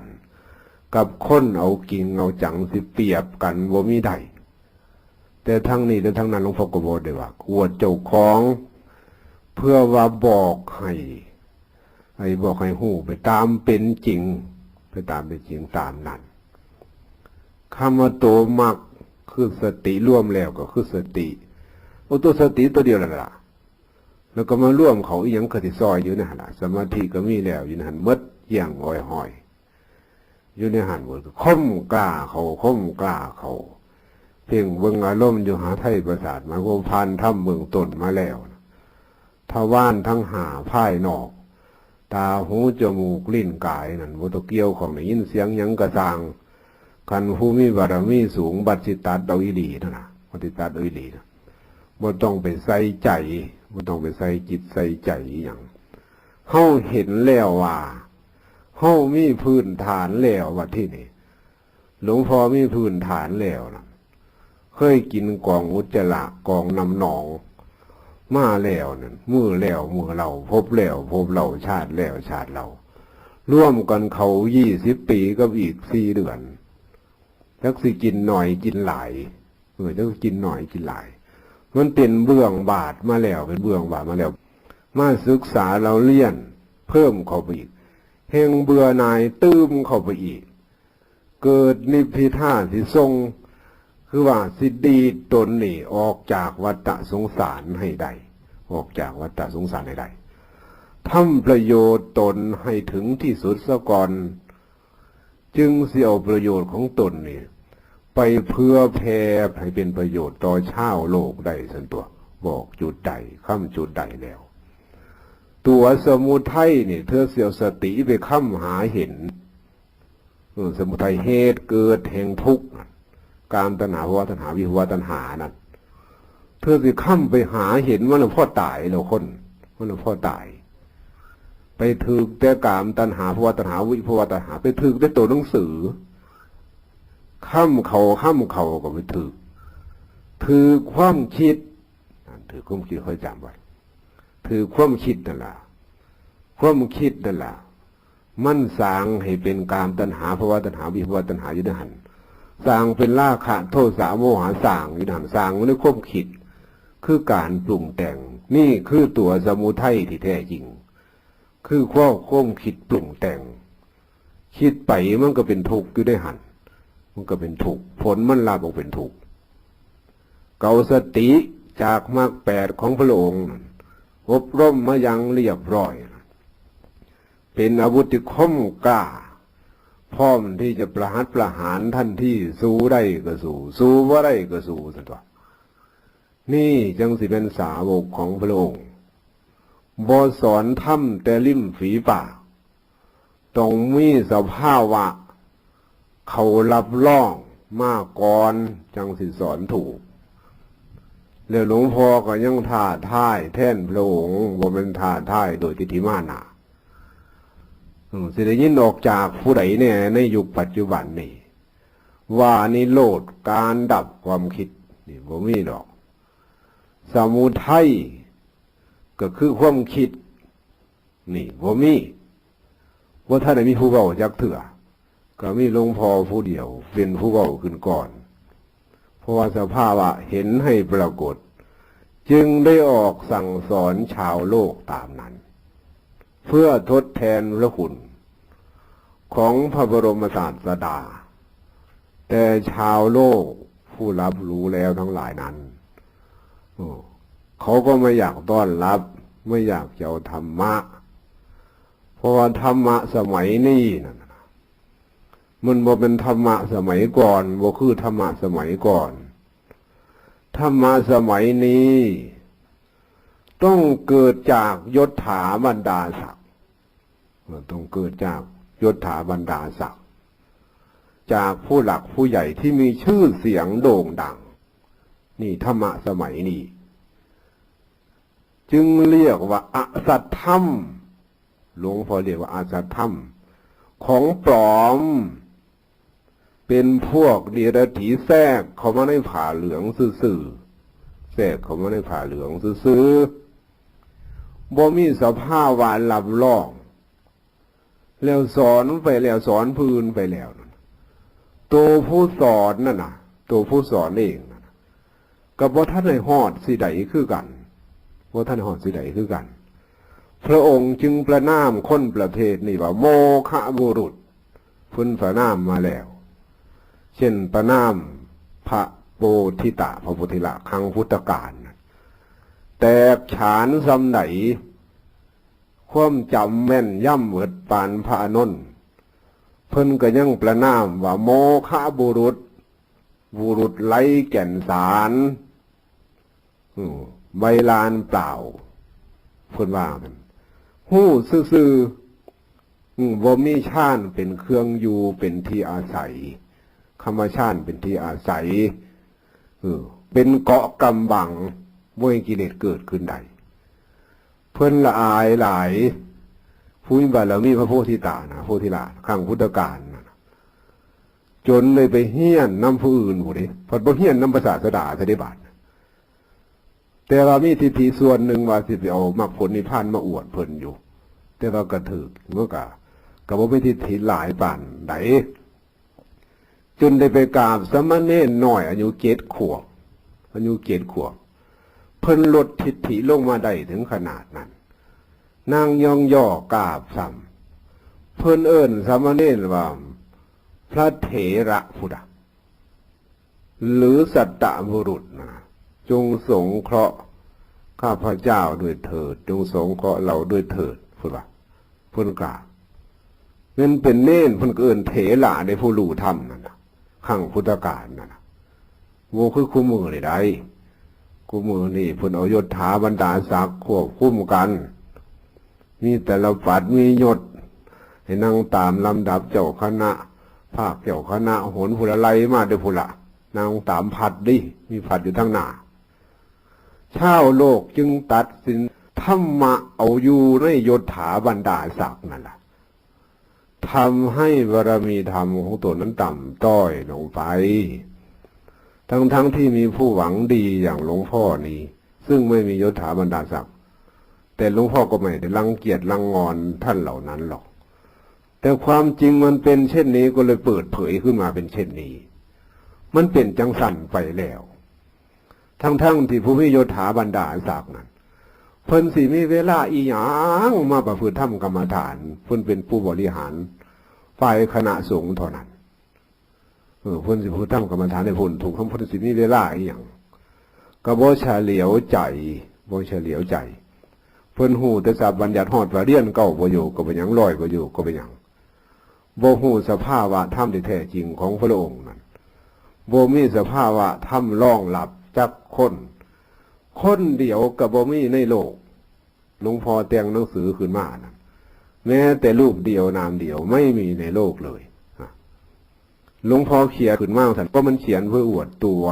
กับคนเอาจริงเอาจังสิเปรียบกันบ่มีได้ แต่ทั้งนี้และทั้งนั้นหลวงพ่อก็บอกได้ว่า อวดเจ้าของ เพื่อว่าบอกให้ ให้บอกให้ฮู้ไปตามเป็นจริง ไปตามเป็นจริงตามนั้น คำว่าตัวมักคือสติ รวมแล้วก็คือสติ เอาตัวสติตัวเดียวนั่นล่ะ แล้วก็มารวมเข้าอีหยังคือสิซ่อยอยู่ในหั่นล่ะ สมาธิก็มีแล้วอยู่ในหั่นหมด เยี่ยงอ้อยห้อย อยู่ในหั่นหมด ค้มกล้าเข้า ค้มกล้าเข้า เพ่งเบิ่งอารมณ์อยู่หาไทยประสาท หมายความผ่านธรรมเบื้องต้นมาแล้ว ทวารทั้งห้าภายนอก ตา หู จมูก ลิ้น กายนั่นบ่ต้องเกี่ยวข้อง ได้ยินเสียงหยังก็ซ่าง คันผู้มีบารมีสูง บัดสิตัดเอาอีหลีนั่นน่ะ บัดสิตัดเอาอีหลีนะ บ่ต้องไปใส่ใจ บ่ต้องไปใส่จิตใส่ใจอีหยัง เฮาเห็นแล้วว่า เฮามีพื้นฐานแล้ว บัดทีนี้ หลวงพ่อมีพื้นฐานแล้วนะ เคยกินกองอุจจาระ กองน้ำหนอง มาแล้วนั่น มื้อแล้วมื้อเล่า ภพแล้วภพเล่า ชาติแล้วชาติเล่า รวมกันเข้ายี่สิบปีกับอีกสี่เดือน จักสิกินหน่อยกินหลาย เออ จักสิกินหน่อยกินหลาย มันเป็นเบื้องบาทมาแล้ว เป็นเบื้องบาทมาแล้ว มาศึกษาเล่าเรียนเพิ่มเข้าไปอีก แฮ่งเบื่อหน่ายตื่มเข้าไปอีก เกิดนิพพิทาสิส่ง คือว่าสิดีดตนนี่ออกจากวัฏสงสารให้ได้ ออกจากวัฏสงสารให้ได้ ทำประโยชน์ตนให้ถึงที่สุดซะก่อน จึงสิเอาประโยชน์ของตนนี่ ไปเผื่อแผ่ให้เป็นประโยชน์ต่อชาวโลกได้ซั่นตั๊ว บอกจุดใด ค้ำจุดใดแล้ว ตัวสมุทัยนี่ เธอสิเอาสติไปค้ำหาเห็น เออ สมุทัยเหตุเกิดแห่งทุกข์ กามตัณหา ภวตัณหา วิภวตัณหานั่น เธอสิค้ำไปหาเห็นมันน่ะพอตายแล้วคน มันน่ะพอตาย ไปถืกแต่กามตัณหา ภวตัณหา วิภวตัณหา ไปถืกแต่ตัวหนังสือ ค้ำเข้า ค้ำเข้าก็ไปถืก ถืกความคิด นั่น ถืกความคิด ค่อยจำไว้ ถืกความคิดนั่นล่ะ ความคิดนั่นล่ะ มันสร้างให้เป็นกามตัณหา ภวตัณหา วิภวตัณหาอยู่ในหั่น สร้างเป็นราคะ โทสะ โมหะ สร้างอยู่ในหั่น สร้างอยู่ในความคิด คือการปรุงแต่ง นี่คือตัวสมุทัยที่แท้จริง คือความ ความคิดปรุงแต่ง คิดไปมันก็เป็นทุกข์อยู่ในหั่น มันก็เป็นทุกข์ ผลมันรับออกเป็นทุกข์ เกาสติจากมรรคแปดของพระองค์ อบรมมาอย่างเรียบร้อย เป็นอาวุธที่คมกล้า พร้อมที่จะประหัตประหารทันที สู้ได้ก็สู้ สู้บ่ได้ก็สู้ซั่นตั๊ว นี่จังสิเป็นสาวกของพระองค์ บ่สอนธรรมแต่ริมฝีปาก ต้องมีสภาวะเขารับรองมาก่อนจังสิสอนถูก แล้วหลวงพ่อก็ยังท้าทายแทนพระองค์ บ่แม่นท้าทายโดยทิฏฐิมานะ อืม สิได้ยินออกจากผู้ใดแน่ในยุคปัจจุบันนี่ ว่านิโรธ การดับความคิด นี่บ่มีดอก สมุทัย ก็คือความคิด นี่บ่มี บ่ทันได้มีผู้เว้าจักเทื่อ ก็มีหลวงพ่อผู้เดียวเป็นผู้เว้าขึ้นก่อน เพราะว่าสภาวะเห็นให้ปรากฏ จึงได้ออกสั่งสอนชาวโลกตามนั้น เพื่อทดแทนพระคุณของพระบรมศาสดา แต่ชาวโลกผู้รับรู้แล้วทั้งหลายนั้น โอ้ เขาก็ไม่อยากต้อนรับ ไม่อยากจะเอาธรรมะ เพราะว่าธรรมะสมัยนี้นั่นน่ะ มันบ่เป็นธรรมะสมัยก่อน บ่คือธรรมะสมัยก่อน ธรรมะสมัยนี้ ต้องเกิดจากยศถาบรรดาศักดิ์ ต้องเกิดจากยศถาบรรดาศักดิ์ จากผู้หลักผู้ใหญ่ที่มีชื่อเสียงโด่งดัง นี่ธรรมะสมัยนี้ จึงเรียกว่าอสัตธรรม หลวงพ่อเรียกว่าอสัตธรรม ของปลอม เป็นพวกเดรัจฉีแทรกเข้ามาในผ้าเหลืองซื่อๆ แทรกเข้ามาในผ้าเหลืองซื่อๆ บ่มีสภาวะรับรอง แล้วสอนไปแล้ว สอนผู้อื่นไปแล้วนั่น ตัวผู้สอนนั่นน่ะ ตัวผู้สอนเองนั่นน่ะ ก็บ่ทันได้ฮอดสิใดคือกัน บ่ทันได้ฮอดสิใดคือกัน พระองค์จึงประณามคนประเภทนี้ว่าโมฆะบุรุษ เพิ่นประณามมาแล้ว เช่นประณามพระโพธิตะ พระโพธิละครั้งพุทธกาลน่ะ แตกฉานส่ำใด ความจำแม่นยำเบิดปานพระอานนท์ เพิ่นก็ยังประณามว่าโมฆะบุรุษ บุรุษไร้แก่นสาร อืม ใบลานเปล่า เพิ่นว่ากัน ฮู้ซื่อๆ อืม บ่มีฌานเป็นเครื่องอยู่เป็นที่อาศัย คำว่าฌานเป็นที่อาศัย เออ เป็นเกราะกำบัง บ่ให้กิเลสเกิดขึ้นได้ เพิ่นละอายหลาย ผู้มีบารมีพระโพธิตานะ โพธิราช ครั้งพุทธกาลนะ จนเลยไปเฮียนนำผู้อื่นผู้นี้ เพิ่นบ่เฮียนนำพระศาสดาซะได้บาด แต่ว่ามีทิฏฐิส่วนหนึ่งว่าสิไปเอามรรคผลนิพพานมาอวดเพิ่นอยู่ แต่ว่าก็ถืก มันก็ ก็บ่มีทิฏฐิหลายปานใด จนได้ไปกราบสามเณรน้อยอายุเจ็ดขวบ อายุเจ็ดขวบ เพิ่นลดทิฏฐิลงมาได้ถึงขนาดนั้น นางย่องย่อกราบซ้ำ เพิ่นเอิ้นสามเณรว่าพระเถระพุทธะ หรือสัตตบุรุษนะ จงสงเคราะห์ข้าพเจ้าด้วยเถิด จงสงเคราะห์เราด้วยเถิด เพิ่นว่า เพิ่นกราบ แม่นเป็นเณร เพิ่นก็เอิ้นเถระ ได้ผู้รู้ธรรมนั่นน่ะ ครั้งพุทธกาลนั่นน่ะ บ่คือคู่มื้อนี่ได้ คู่มื้อนี่เพิ่นเอายศถาบรรดาศักดิ์ควบคุมกัน มีตลปัตร มียศ ให้นั่งตามลำดับเจ้าคณะ ภาคเจ้าคณะ โหนพุนละไล่มาเด้อพุนละ นั่งตามพัดเด้ มีพัดอยู่ทางหน้า ชาวโลกจึงตัดสินธรรมะเอาอยู่ในยศถาบรรดาศักดิ์นั่นล่ะ ทำให้บารมีธรรมของตนนั้นต่ำต้อยลงไป ทั้งๆ ที่มีผู้หวังดีอย่างหลวงพ่อนี้ ซึ่งไม่มียศถาบรรดาศักดิ์ แต่หลวงพ่อก็ไม่ได้รังเกียจรังงอนท่านเหล่านั้นหรอก แต่ความจริงมันเป็นเช่นนี้ก็เลยเปิดเผยขึ้นมาเป็นเช่นนี้ มันเป็นจังซั่นไปแล้ว ทั้งๆ ที่ผู้มียศถาบรรดาศักดิ์นั้น เพิ่นสิมีเวลาอีหยังมาประพฤติธรรมกรรมฐาน เพิ่นเป็นผู้บริหารฝ่ายคณะสงฆ์เท่านั้น เออ เพิ่นสิประพฤติธรรมกรรมฐานให้พ้นทุกข์ เพิ่นสิมีเวลาอีหยัง ก็บ่เฉลียวใจ บ่เฉลียวใจ เพิ่นฮู้แต่ศัพท์บัญญัติ ฮอดว่าเรียนเก้าประโยคก็บ่หยัง ร้อยประโยคก็บ่หยัง บ่ฮู้สภาวะธรรมที่แท้จริงของพระองค์นั้น บ่มีสภาวะธรรมรองรับจักคน คนเดียวก็บ่มีในโลก หลวงพ่อแต่งหนังสือขึ้นมานะ แม้แต่รูปเดียวนามเดียวไม่มีในโลกเลย หลวงพ่อเขียนขึ้นมาซั่น ก็มันเขียนเพื่ออวดตัว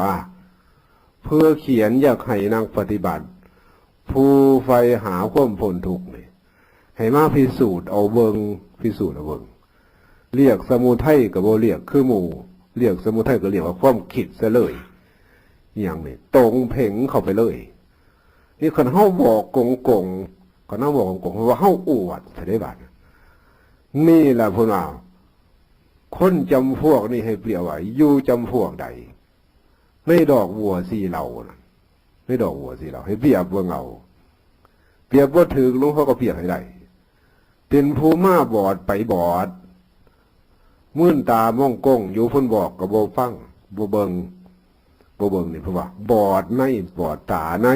เพื่อเขียนอยากให้นักปฏิบัติ ผู้ใฝ่หาความพ้นทุกข์นี่ ให้มาพิสูจน์เอาเบิ่ง พิสูจน์เอาเบิ่ง เรียกสมุทัยก็บ่เรียกคือหมู่ เรียกสมุทัยก็เรียกว่าความคิดซะเลย อหย่างนี้ ตรงเพ่งเข้าไปเลย นี่คันเฮาบอกโกงๆ คันเฮาบอกโกงๆ ว่าเฮาอวดซะได้บาด นี่ล่ะเพิ่นว่า คนจำพวกนี้ให้เปรียบว่าอยู่จำพวกใด ในดอกบัวสีเหล่านั้น ในดอกบัวสีเหล่า ให้เปรียบเบิ่งเอา เปรียบบ่ถืก หลวงพ่อก็เปรียบให้ได้ เป็นผู้มาบอดไปบอด มืนตามองก้งอยู่ เพิ่นบอกก็บ่ฟัง บ่เบิ่ง บ่เบิ่งนี่ เพราะว่าบอดใน บอดตาใน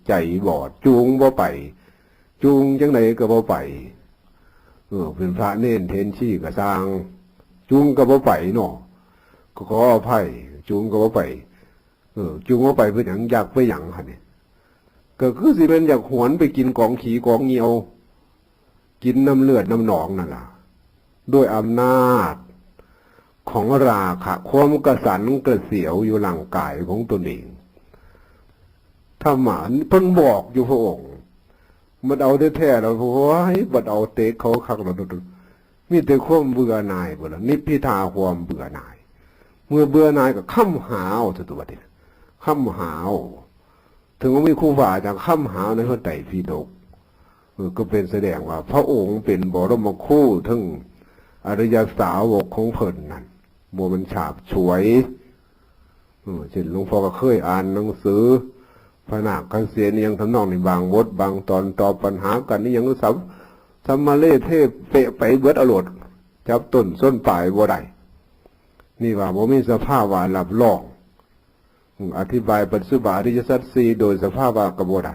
ใจบอด จูงบ่ไป จูงจั่งใดก็บ่ไป เออ เป็นพระเณรเถรชีก็ซ่าง จูงก็บ่ไปเนาะ ก็ขออภัย จูงก็บ่ไป เออ จูงบ่ไปเพื่อหยัง อยากไปหยังหั่นนี่ ก็คือสิแม่นอยากหวนไปกินกองขี้กองเยี่ยว กินน้ำเลือดน้ำหนองนั่นล่ะ ด้วยอำนาจของราคะ ความกระสันกระเสียวอยู่ร่างกายของตนเอง ธรรมะเพิ่นบอกอยู่พระองค์ มันเอาแท้ๆแล้ว โอ้ย บัดเอาเตะเขาคักแล้ว มีแต่ความเบื่อหน่ายเบิดละ นิพพิทาความเบื่อหน่าย เมื่อเบื่อหน่ายก็ค้ำหาเอาซะตัวบัดนี้ ค้ำหาเอา ถึงว่ามีครูบาอาจารย์ค้ำหาในพระไตรปิฎก เออ ก็เป็นแสดงว่าพระองค์เป็นบรมครูทั้งอริยสาวกของเพิ่นนั่น บ่แม่นฉาบฉวย เออ เช่นหลวงพ่อก็เคยอ่านหนังสือ พระนาคเกษตรอิหยังทำนองนี้ บางบทบางตอน ตอบปัญหากันนี่ยังสัม สัมมาเลเทเปะไปเบิดอรรถ จับต้นส้นปลายบ่ได้ นี่ว่าบ่มีสภาวะรับรอง อืม อธิบายปฏิจจุปปาทอริยสัจสี่โดยสภาวะก็บ่ได้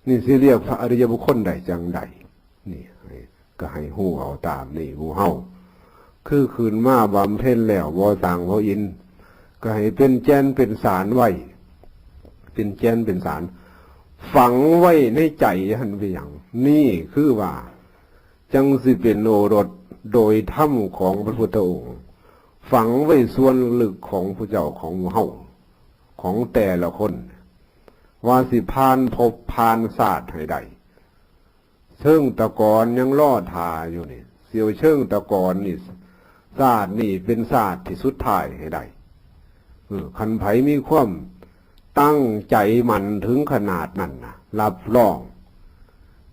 นี่สิเรียกพระอริยบุคคลได้จั่งใด นี่ให้ ก็ให้ฮู้เอาตามนี่หมู่เฮา คือคืนมาบำเพ็ญแล้วบ่สร้างบ่อิน ก็ให้เป็นแก่นเป็นสารไว้ เป็นแก่นเป็นสาร ฝังไว้ในใจหั่นไปหยัง นี่คือว่า จั่งสิเป็นโอรสโดยธรรมของพระพุทธองค์ ฝังไว้ส่วนลึกของผู้เจ้าของหมู่เฮา ของแต่ละคน ว่าสิผ่านภพผ่านชาติให้ได้ เชิงตะกอนยังรอท่าอยู่นี่ เสี่ยวเชิงตะกอนนี่ ชาตินี่เป็นชาติที่สุดท้ายให้ได้ เออ คันไผมีความตั้งใจมั่นถึงขนาดนั้นนะ รับรอง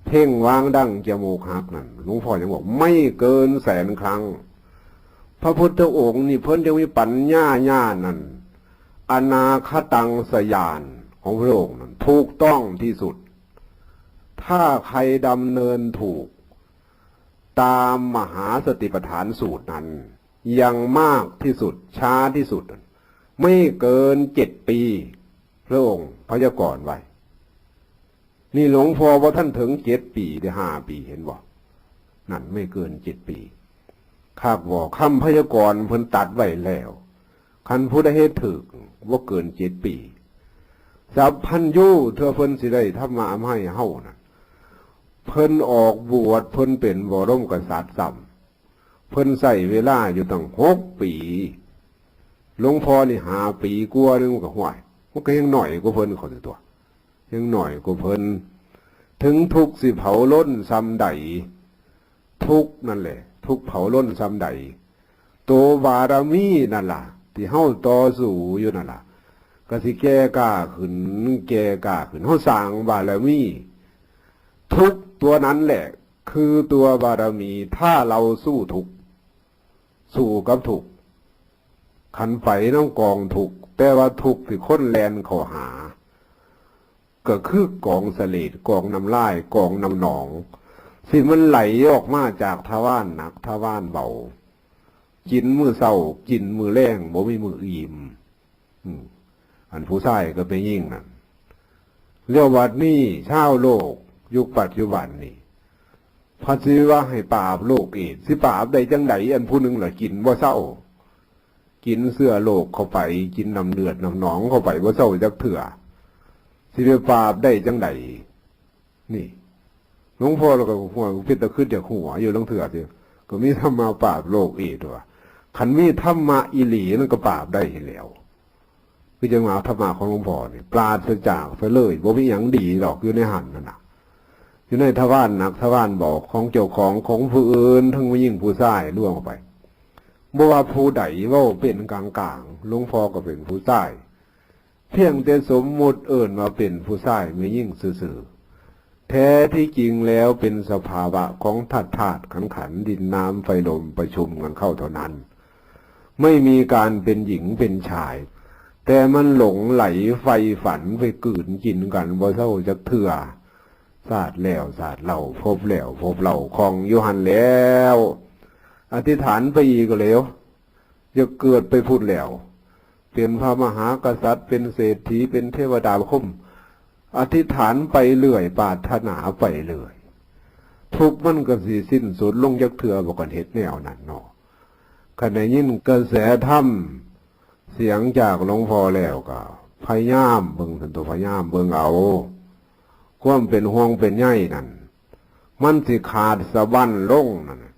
เพ่งวางดังจมูกหักนั่น หลวงพ่อยังบอก ไม่เกินแสนครั้ง พระพุทธองค์นี่เพิ่นยังมีปัญญาญาณนั่น อนาคตังสยานของพระองค์นั่น ถูกต้องที่สุด ถ้าใครดำเนินถูก ตามมหาสติปัฏฐานสูตรนั้น ยังมากที่สุด ช้าที่สุด ไม่เกินเจ็ดปี พระองค์พยากรณ์ไว้ นี่หลวงพ่อว่าท่านถึงเจ็ดปีได้ห้าปี เห็นบ่ นั่นไม่เกินเจ็ดปี คักบ่ คำพยากรณ์เพิ่นตัดไว้แล้ว คันผู้ใดเฮ็ดถูก บ่เกินเจ็ดปี สัพพัญญู เทื่อเพิ่นสิได้ธรรมะมาให้เฮานั่น เพิ่นออกบวช เพิ่นเป็นบรมกษัตริย์ซ้ำ เพิ่นใช้เวลาอยู่ตั้งหกปี หลวงพ่อนี่ห้าปีกว่านึง มันก็ห้วย มันก็ยังน้อยกว่าเพิ่นเขาตัว ยังน้อยกว่าเพิ่น ถึงทุกข์สิเผาลนส่ำใด ทุกข์นั่นแหละ ทุกข์เผาลนส่ำใด ตัวบารมีนั่นล่ะ ที่เฮาต่อสู้อยู่นั่นล่ะ ก็สิแก่กล้าขึ้น แก่กล้าขึ้น เฮาสร้างบารมี ทุกข์ตัวนั้นแหละ คือตัวบารมี ถ้าเราสู้ทุกข์ สู้กับทุกข์ คันไปนำกองทุกข์ แต่ว่าทุกข์ที่คนแล่นเข้าหา ก็คือกองเสลด กองน้ำลาย กองน้ำหนอง สิมันไหลออกมาจากทวารหนัก ทวารเบา กินมื้อเช้า กินมื้อแลง บ่มีมื้ออิ่ม อืม อันผู้ชายกับแม่หญิงนั่น แล้วบัดนี้ชาวโลกยุคปัจจุบันนี่ พัดสิว่าให้ปราบโรคเอดส์ สิปราบได้จั่งใด อันผู้หนึ่งล่ะกินบ่เซา กินเชื้อโรคเข้าไป กินน้ำเลือดน้ำหนองเข้าไปบ่เซาจักเทื่อ สิไปปราบได้จั่งใด นี่ หลวงพ่อแล้วก็หัวเป็นตะคิดอยากหัวอยู่ลางเทื่อเด้ ก็มีธรรมะปราบโรคเอดส์ว่า คันมีธรรมะอีหลีมันก็ปราบได้แหล้ว คือจังหวะธรรมะของหลวงพ่อนี่ ปราศจากเสียเลย บ่มีหยังดีดอกอยู่ในหั้นนั่นน่ะ อยู่ในทวารหนักทวารเบา ของเจ้าของ ของผู้อื่น ทั้งผู้หญิงผู้ชาย รวมเข้าไป บ่ว่าผู้ใด เว้าเป็นกลางๆ หลวงพ่อก็เป็นผู้ชาย เพียงแต่สมมุติเอิ้นว่าเป็นผู้ชายแม่หญิงซื่อๆ แท้ที่จริงแล้วเป็นสภาวะของธาตุธาตุขันธ์ขันธ์ ดินน้ำไฟลมประชุมกันเข้าเท่านั้น ไม่มีการเป็นหญิงเป็นชาย แต่มันหลงไหลใฝ่ฝันไปกลืนกินกันบ่เซาจักเทื่อ ชาติแล้วชาติเล่า ภพแล้วภพเล่า คล่องอยู่หั่นแหล้ว อธิษฐานไปอีกแล้ว อย่าเกิดไปพุ้นแล้ว เป็นพระมหากษัตริย์ เป็นเศรษฐี เป็นเทวดาพรหม อธิษฐานไปเรื่อย ปรารถนาไปเรื่อย ทุกข์มันก็สิสิ้นสุดลงจักเทื่อบ่ คันเฮ็ดแนวนั้นเนาะ คันได้ยินกระแสธรรม เสียงจากหลวงพ่อแล้วก็พยายามเบิ่ง ซั่นตัว พยายามเบิ่งเอา ความเป็นห่วงเป็นใยนั่น มันสิขาดสะบั้นลงนั่นน่ะ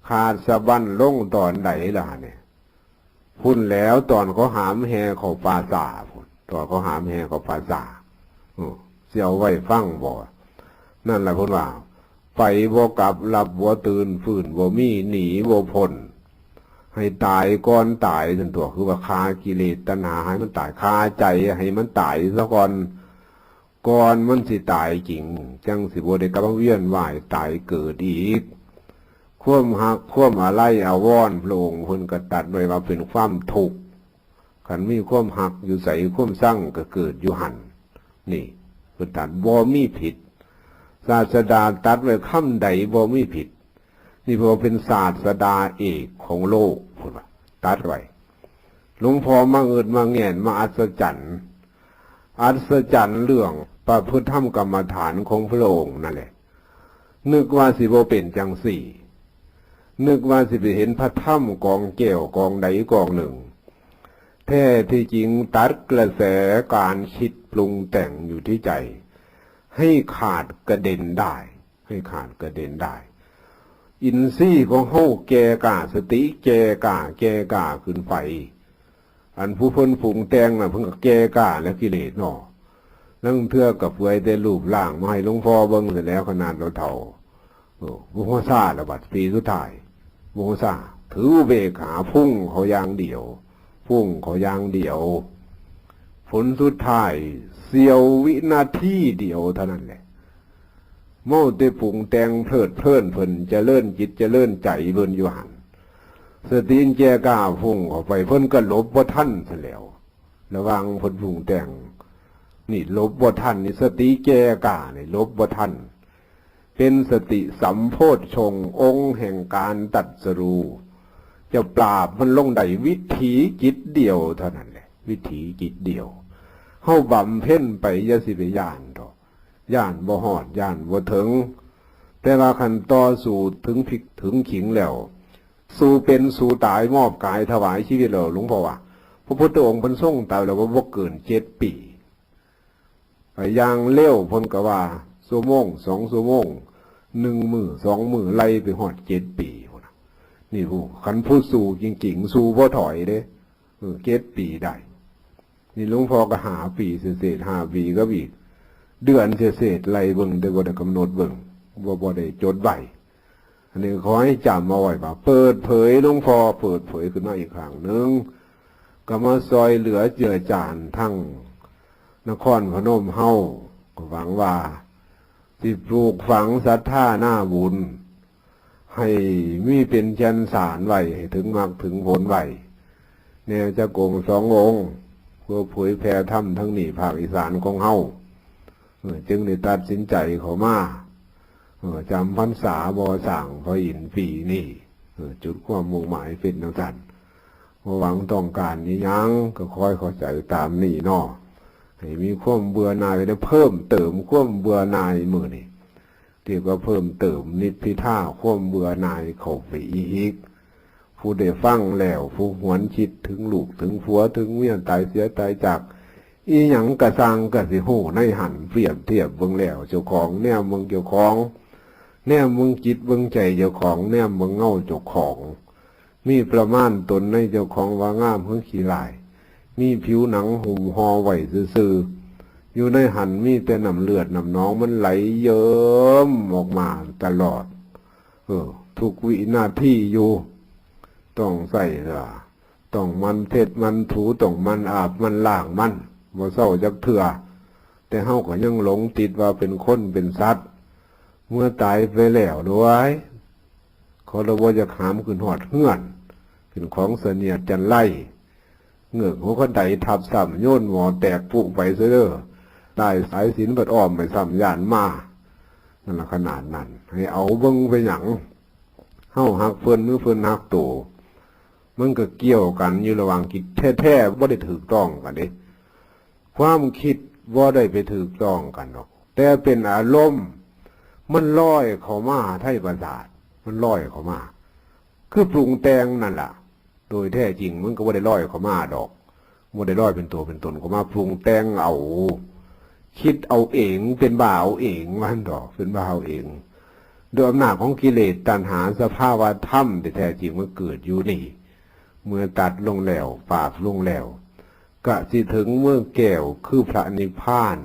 ขาดสะบั้นลงตอนใดล่ะเนี่ย พุ้นแหล้ว ตอนเขาหามแห่เข้าป่าช้าพุ้น ตอนเขาหามแห่เข้าป่าช้า เออ สิเอาไว้ฟังบ่ นั่นล่ะเพิ่นว่า ไปบ่กลับ หลับบ่ตื่น ฟื้นบ่มี หนีบ่พ้น ให้ตายก่อนตาย ซั่นตัว คือว่าฆ่ากิเลสตัณหาให้มันตาย ฆ่าใจให้มันตายซะก่อน ก่อนมันสิตายจริง จั่งสิบ่ได้กลับมาเวียนว่ายตายเกิดอีก ความฮัก ความอาลัยอาวรณ์ พระองค์เพิ่นก็ตรัสไว้ว่าเป็นความทุกข์ คันมีความฮักอยู่ไส ความชังก็เกิดอยู่หั่น นี่ เพิ่นตรัสบ่มีผิด ศาสดาตรัสไว้คำใดบ่มีผิด นี่เพิ่นว่าเป็นศาสดาเอกของโลก เพิ่นว่าตรัสไว้ หลวงพ่อมาเอิดมาแงน มาอัศจรรย์ อัศจรรย์เรื่องประพฤติธรรมกรรมฐานของพระองค์นั่นแหละ นึกว่าสิบ่เป็นจั่งซี้ นึกว่าสิไปเห็นพระธรรมกองแก้วกองใดกองหนึ่ง แท้ที่จริงตัดกระแสการคิดปรุงแต่งอยู่ที่ใจ ให้ขาดกระเด็นได้ ให้ขาดกระเด็นได้ อินทรีย์ของเฮาแก่กล้า สติแก่กล้า แก่กล้าขึ้นไป อันผู้เพิ่นปรุงแต่งน่ะ เพิ่นก็แก่กล้าแล้วกิเลสเนาะ ลางเทื่อก็เปื่อยแต่รูปร่างมาให้หลวงพ่อเบิ่งเสร็จแล้ว ขนาดเราเฒ่า เออ บ่ฮู้ซ่าแล้วบัดปีสุดท้าย บ่ฮู้ซ่า ถืออุเบกขา พุ่งเขาอย่างเดียว พุ่งเขาอย่างเดียว ผลสุดท้าย เสี้ยววินาทีเดียวเท่านั้นแหละ เมาแต่ปรุงแต่งเพลิดเพลินเพิ่น เจริญจิตเจริญใจเพิ่นอยู่หั่น สติแก่กล้าพุ่งเข้าไป เพิ่นก็หลบบ่ทันซะแล้ว ระหว่างเพิ่นปรุงแต่ง นี่หลบบ่ทัน นี่สติแก่กล้านี่หลบบ่ทัน เป็นสติสัมโพชฌงค์ องค์แห่งการตรัสรู้ จะปราบมันลงได้วิถีจิตเดียวเท่านั้นแหละ วิถีจิตเดียว เฮาบำเพ็ญไป อย่าสิไปย้านดอก ย้านบ่ฮอด ย้านบ่ถึง แต่ว่าคันต่อสู้ถึงพริกถึงขิงแล้ว สู้เป็นสู้ตาย มอบกายถวายชีวิตแล้ว หลวงพ่อว่า พระพุทธองค์เพิ่นทรงตรัสแล้วว่าบ่เกินเจ็ดปี อย่างเร็วเพิ่นก็ว่า ชั่วโมง สองชั่วโมง หนึ่งมื้อ สองมื้อ ไล่ไปฮอดเจ็ดปีพุ้นน่ะ นี่ผู้ คันผู้สู้จริงๆ สู้บ่ถอยเด้ เออ เจ็ดปีได้ นี่หลวงพ่อก็ห้าปีเศษๆ ห้าปีกับอีกเดือนเศษๆ ไล่เบิ่ง แต่บ่ได้กำหนดเบิ่ง บ่ บ่ได้จดไว้ อันนี้ขอให้จำเอาไว้ว่า เปิดเผย หลวงพ่อเปิดเผยขึ้นมาอีกครั้งหนึ่ง ก็มาซอยเหลือเจือจานทั้งนครพนมเฮา ก็หวังว่าสิปลูกฝังศรัทธาหน้าบุญ ให้มีเป็นแก่นสารไว้ ให้ถึงมรรคถึงผลไว้ แนวจะโกงสององค์ เพื่อเผยแผ่ธรรมทั้งนี้ภาคอีสานของเฮา เออ จึงได้ตัดสินใจเข้ามา เออ จำพรรษาบ่สร้างพระอินทร์ปีนี้ เออ จุดความมุ่งหมายเป็นจั่งซั้น บ่หวังต้องการอิหยัง ก็ขอให้เข้าใจตามนี้เนาะ ให้มีความเบื่อหน่าย และเพิ่มเติมความเบื่อหน่ายมื้อนี้ เรียกว่าเพิ่มเติมนิพพิทาความเบื่อหน่ายเข้าไปอีก ผู้ได้ฟังแล้ว ผู้หวนคิดถึงลูกถึงผัวถึงเมียตายเสียตายจาก อีหยังกะซ่างกะสิฮู้ในหั่น เปรียบเทียบเบิ่งแล้ว เจ้าของแนมเบิ่งเจ้าของ แนมเบิ่งจิตเบิ่งใจเจ้าของ แนมเบิ่งเงาเจ้าของ มีประมาณตนในเจ้าของว่างามหรือขี้ร้าย มีผิวหนังหุ้มห่อไว้ซื่อๆ อยู่ในหั่นมีแต่น้ำเลือดน้ำหนองมันไหลเยิ้มออกมาตลอด เออ ทุกวินาทีอยู่ ต้องใส่เวลา ต้องหมั่นเช็ดหมั่นถู ต้องหมั่นอาบหมั่นล้างมัน บ่เซาจักเทื่อ แต่เฮาก็ยังหลงติดว่าเป็นคนเป็นสัตว์ เมื่อตายไปแล้วด้วย เขาละบ่อยากหามขึ้นฮอดเฮือน เป็นของเสนียดจัญไร เงือกหัวคันไดทับซ้ำ โยนหม้อแตกปุไปซะเด้อ ได้สายศีลบัดอ้อมไปซ้ำ ย้านมา นั่นละขนาดนั้น ให้เอาเบิ่งไปหยัง เฮาฮักเพิ่นหรือเพิ่นฮักโต มันก็เกี่ยวกันอยู่ระหว่างคิดแท้ๆ บ่ได้ถูกต้องกันเด้ ความคิดบ่ได้ไปถูกต้องกันดอก แต่เป็นอารมณ์ มันลอยเข้ามาไทยประสาท มันลอยเข้ามา คือปรุงแต่งนั่นล่ะ โดยแท้จริงมันก็บ่ได้ลอยเข้ามาดอก บ่ได้ลอยเป็นตัวเป็นตนเข้ามา ปรุงแต่งเอา คิดเอาเอง เป็นบ้าเอาเอง ว่าหั่นดอก เป็นบ้าเอาเอง ด้วยอำนาจของกิเลสตัณหา สภาวะธรรมที่แท้จริงมันเกิดอยู่นี่ เมื่อตัดลงแล้ว ปราบลงแล้ว กะสิถึงเมืองแก้วคือพระนิพพาน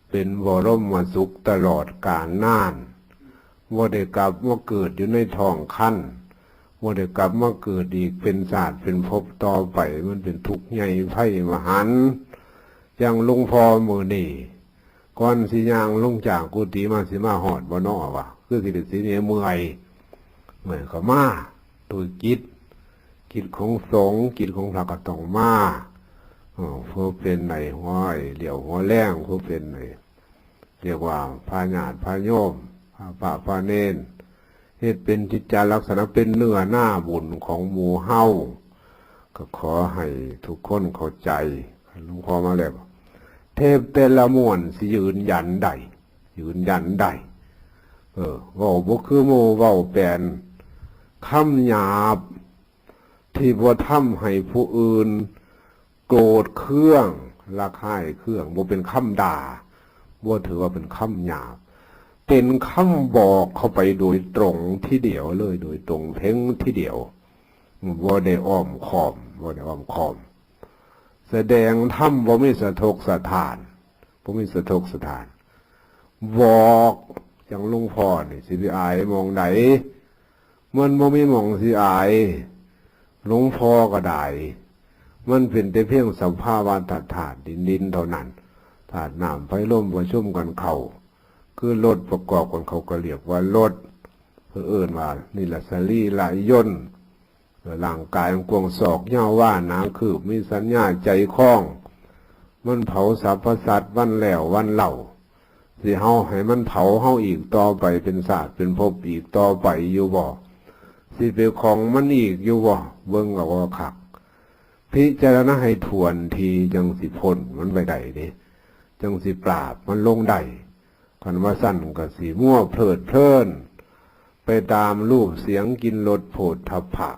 เป็นบรมสุขตลอดกาลนาน บ่ได้กลับมาเกิดอยู่ในท้องครรภ์ บ่ได้กลับมาเกิดอีกเป็นชาติเป็นภพต่อไป มันเป็นทุกข์ใหญ่ภัยมหันต์ อย่างหลวงพ่อมื้อนี้ ก่อนสิย่างลงจากกุฏิมา สิมาฮอดบ่น้อวะ คือสิได้สิเมื่อย เมื่อยก็มา โดยกิจ กิจของสงฆ์ กิจของพระก็ต้องมา เออ เพื่อเป็นในหัวเรี่ยวหัวแรง เพื่อเป็นใน เรียกว่าพระญาติพระโยม พระ พระ พระเณร เฮ็ดเป็นกิจจาลักษณะ เป็นเนื้อนาบุญของหมู่เฮา ก็ขอให้ทุกคนเข้าใจ หลวงพ่อมาแล้ว เทปแต่ละม้วนสิยืนยันได้ ยืนยันได้ เออ เว้าบ่คือหมู่ เว้าแปลนคำหยาบ ที่บ่ทำให้ผู้อื่นโกรธเคือง ระคายเคือง บ่เป็นคำด่า บ่ถือว่าเป็นคำหยาบ เป็นคำบอกเข้าไปโดยตรงทีเดียวเลย โดยตรงเพ็งทีเดียว บ่ได้อ้อมค้อม บ่ได้อ้อมค้อม แสดงธรรมบ่มีสะทกสะท้าน บ่มีสะทกสะท้าน บอก อย่างหลวงพ่อนี่ สิไปอายหม่องใด มันบ่มีหม่องสิอาย หลวงพ่อก็ได้ มันเป็นแต่เพียงสภาวะธาตุ ธาตุดิน ดินเท่านั้น ธาตุน้ำ ไฟ ลม ประชุมกันเข้า คือรถประกอบกันเข้าก็เรียกว่ารถ เพิ่นเอิ้นว่านี่ล่ะสรีระยนต์ ร่างกายมันกว้างศอกยาววา หนาคืบ มีสัญญาใจคล้อง มันเผาสรรพสัตว์วันแล้ววันเล่า สิเฮาให้มันเผาเฮาอีกต่อไป เป็นชาติเป็นภพอีกต่อไปอยู่บ่ สิไปของมันอีกอยู่บ่ เบิ่งเอาคัก พิจารณาให้ถ้วนที จั่งสิพ้นมันไปได้เด้ จั่งสิปราบมันลงได้ คันว่าซั่นก็สิมัวเพลิดเพลิน ไปตามรูปเสียงกลิ่นรสโผฏฐัพพะ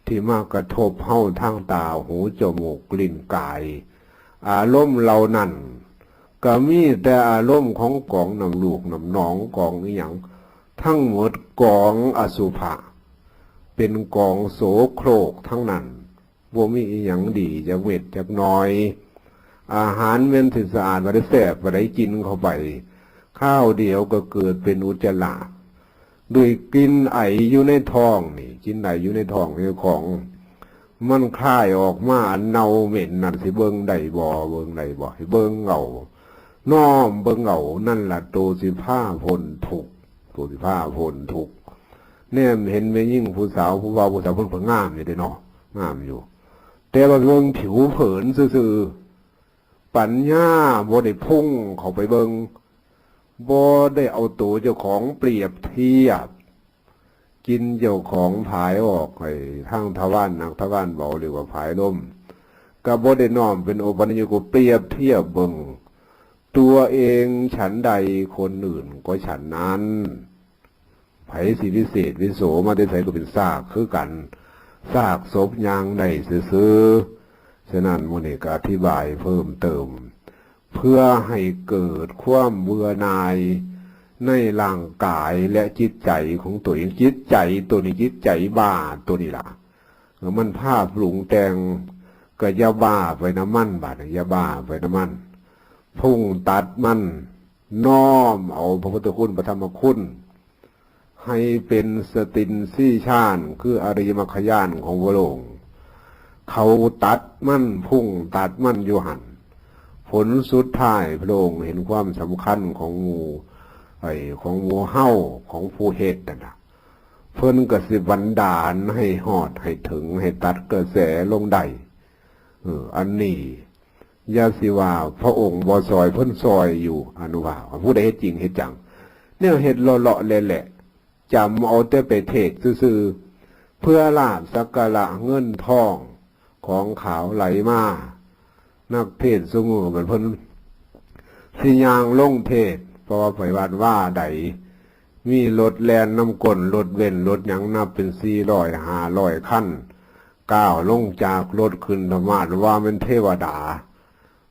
ที่มากระทบเฮาทางตาหูจมูกลิ้นกาย อารมณ์เหล่านั้น ก็มีแต่อารมณ์ของกองน้ำลูกน้ำหนอง กองอิหยัง ทั้งหมดกองอสุภะ เป็นกองโสโครกทั้งนั้น บ่มีอิหยังดีจักเม็ดจักหน่อย อาหารแม่นสิสะอาดบ่ได้แซ่บบ่ได้กินเข้าไป คราวเดียวก็เกิดเป็นอุจจาระ ด้วยกลิ่นไออยู่ในท้องนี่ กลิ่นไออยู่ในท้องเจ้าของ มันคายออกมาอันเน่าเหม็นนั่น สิเบิ่งได้บ่ เบิ่งได้บ่ ให้เบิ่งเอา น้อมเบิ่งเอา นั่นล่ะโตสิพาพ้นทุกข์ โตสิพาพ้นทุกข์ แนมเห็นแม่หญิงผู้สาว ผู้บ่าวผู้สาว เพิ่นก็งามอยู่เด้เนาะ งามอยู่ แต่ว่าเบิ่งผิวเผินซื่อๆ ปัญญาบ่ได้พุ่งเข้าไปเบิ่ง บ่ได้เอาตัวเจ้าของเปรียบเทียบ กินเจ้าของผายออกให้ทางทวารหนักทวารเบา เรียกว่าผายลม ก็บ่ได้น้อมเป็นโอปัญญิโกเปรียบเทียบเบิ่ง ตัวเองฉันใดคนอื่นก็ฉันนั้น ไผสิวิเศษวิโสมาแต่ไสก็เป็นซากคือกัน ซากศพย่างได้ซื่อๆ ฉะนั้นมื้อนี้ก็อธิบายเพิ่มเติม เพื่อให้เกิดความเบื่อหน่ายในร่างกายและจิตใจของตัวเอง จิตใจตัวนี้ จิตใจบ้าตัวนี้ล่ะ มันพาปรุงแต่ง ก็อย่าบ้าไปนำมัน บาดนี้อย่าบ้าไปนำมัน พุ่งตัดมัน น้อมเอาพระพุทธคุณ พระธรรมคุณ ให้เป็นสตินสีฌาน คืออริยมรรคญาณของพระองค์ เขาตัดมัน พุ่งตัดมันอยู่หั่น ผลสุดท้ายพระองค์เห็นความสำคัญของหมู่ ไอ้ ของหมู่เฮา ของผู้เฮ็ดนั่นน่ะ เพิ่นก็สิบันดาลให้ฮอด ให้ถึง ให้ตัดกระแสลงได้ เออ อันนี้อย่าสิว่าพระองค์บ่ซอย เพิ่นซอยอยู่ อานุภาพ ผู้ใดเฮ็ดจริงเฮ็ดจัง แนวเฮ็ดเลาะๆแหละๆ จำเอาแต่ไปเทศน์ซื่อๆ เพื่อลาภสักการะ เงินทองของขาวไหลมา นักเทศน์ซุมื้อบัดเพิ่นสิย่างลงเทศน์ เพราะว่าไปวัดว่าใด มีรถแล่นนำก้น รถเบนซ์ รถหยังนับเป็นสี่ร้อยห้าร้อยคัน ก้าวลงจากรถขึ้นธรรมาสน์ว่าแม่นเทวดา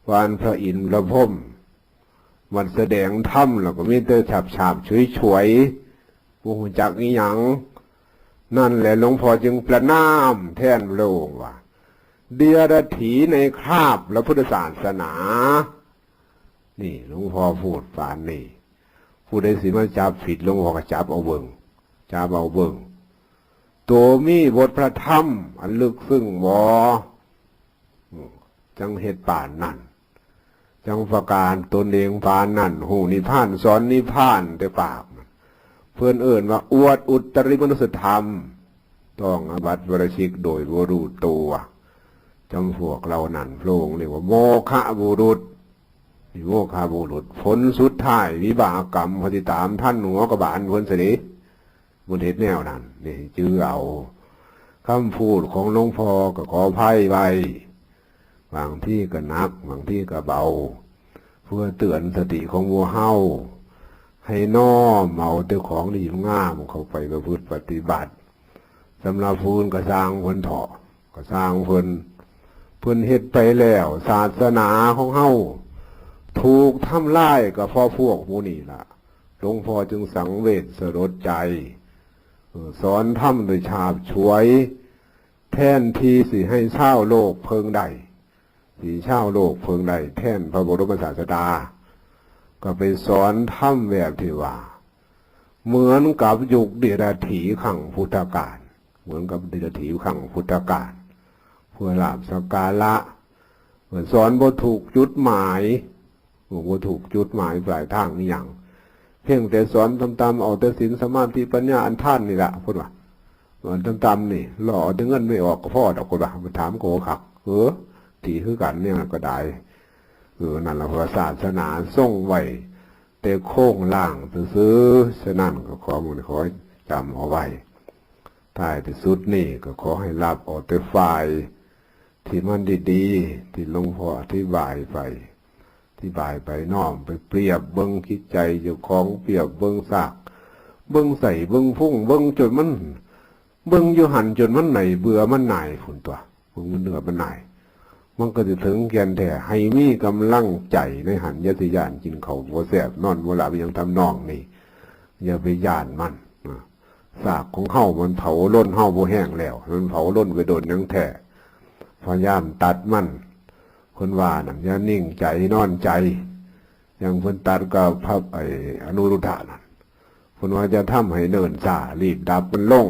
ว่าแม่นพระอินทร์พระพรหม มันแสดงธรรมแล้วก็มีแต่ฉาบๆ ฉวยๆ บ่ฮู้จักอิหยัง นั่นแหละหลวงพ่อจึงประณามแทนพระองค์ว่า เดียรถีในคราบพระพุทธศาสนา นี่หลวงพ่อพูดปานนี้ ผู้ใดสิมาจับผิดหลวงพ่อก็จับเอาเบิ่ง จับเอาเบิ่ง ตัวมีบทพระธรรมอันลึกซึ้งบ่ อืม จังเฮ็ดปานนั้น จังประกาศตนเองปานนั้น ฮู้นิพพาน สอนนิพพานแต่ปากมัน เพิ่นเอิ้นว่าอวดอุตริมนุสธรรม ต้องอาบัติปาราชิกโดยบ่รู้ตัว จำพวกเหล่านั้นพระองค์เรียกว่าโมฆะบุรุษ นี่โมฆะบุรุษ ผลสุดท้ายวิบากกรรมเขาสิตามทันหัวกะบาลเพิ่นซะเด้ บ่เฮ็ดแนวนั้น นี่จื่อเอา คำพูดของหลวงพ่อก็ขออภัยไว้ บางทีก็หนัก บางทีก็เบา เพื่อเตือนสติของหมู่เฮา ให้น้อมเอาแต่ของดีงามเข้าไปประพฤติปฏิบัติ สำหรับผู้อื่นก็ซ่างเพิ่นเถาะ ก็ซ่างเพิ่น เพิ่นเฮ็ดไปแล้ว ศาสนาของเฮาถูกทำลายก็เพราะพวกหมู่นี้ล่ะ หลวงพ่อจึงสังเวชสลดใจ เออ สอนธรรมโดยฉาบฉวย แทนที่สิให้ชาวโลกเพิ่งได้ สิชาวโลกเพิ่งได้แทนพระบรมศาสดา ก็ไปสอนธรรมแบบที่ว่า เหมือนกับยุคเดรัจฉีครั้งพุทธกาล เหมือนกับเดรัจฉีครั้งพุทธกาล เพื่อลาภสักการะ เหมือนสอนบ่ถูกจุดหมาย บ่ถูกจุดหมายปลายทางอีหยัง เพียงแต่สอนต่ำๆ เอาแต่ศีลสมาธิปัญญาอันท่านนี่ละ เพิ่นว่า สอนต่ำๆ นี่ หล่อเอาแต่เงินไม่ออกก็พอดอก เพิ่นว่า มาถามโกคัก เออ ดีคือกันเนี่ยก็ได้ เออ นั่นละ เพราะศาสนาทรงไว้แต่โครงร่างซื่อๆ ฉะนั้นก็ขอหมู่นี้ขอจำเอาไว้ ท้ายที่สุดนี่ก็ขอให้รับเอาแต่ฝ่ายที่มันดีๆ ที่หลวงพ่ออธิบายไป อธิบายไป น้อมไปเปรียบเบิ่งจิตใจเจ้าของ เปรียบเบิ่งซาก เบิ่งไส้ เบิ่งพุง เบิ่งจนมัน เบิ่งอยู่หั่นจนมันไหนเบื่อมันหน่ายพุ้นตั๊ว เบิ่งมันเบื่อมันหน่าย มันก็สิถึงแก่นแท้ ให้มีกำลังใจในหั่น อย่าสิย้านกินข้าวบ่แซ่บ นอนบ่หลับ อิหยังทำนองนี้ อย่าไปย้านมันนะ ซากของเฮามันเผาลนเฮาบ่แห้งแล้ว มันเผาลนไปโดนหยังแท้ พยายามตัดมัน เพิ่นว่านั่น อย่านิ่งใจนอนใจ อย่างเพิ่นตัดกับพระไอ้อนุรุทธะนั่น เพิ่นว่าจะทำให้เนิ่นช้า รีบดับมันลง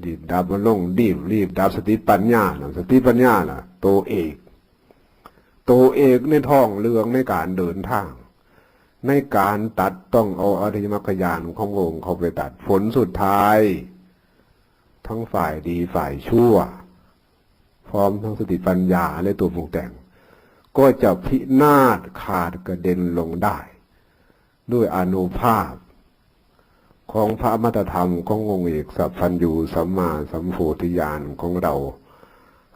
รีบดับมันลง รีบ รีบดับสติปัญญาน่ะ สติปัญญาน่ะ ตัวเอก ตัวเอกในท้องเรื่องในการเดินทาง ในการตัดต้องเอาอริยมรรคญาณของพระองค์เข้าไปตัด ผลสุดท้าย ทั้งฝ่ายดีฝ่ายชั่ว พร้อมทั้งสติปัญญาและตัวปรุงแต่ง ก็จะพินาศขาดกระเด็นลงได้ ด้วยอานุภาพ ของพระอมตะธรรมขององค์เอกสัพพัญญูสัมมาสัมโพธิญาณของเรา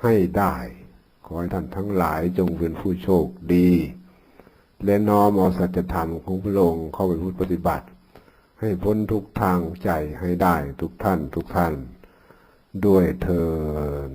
ให้ได้ ขอให้ท่านทั้งหลายจงเป็นผู้โชคดี และน้อมเอาสัจธรรมของพระองค์เข้าไปประพฤติปฏิบัติ ให้พ้นทุกข์ทางใจให้ได้ทุกท่านทุกท่าน ด้วยเทอญ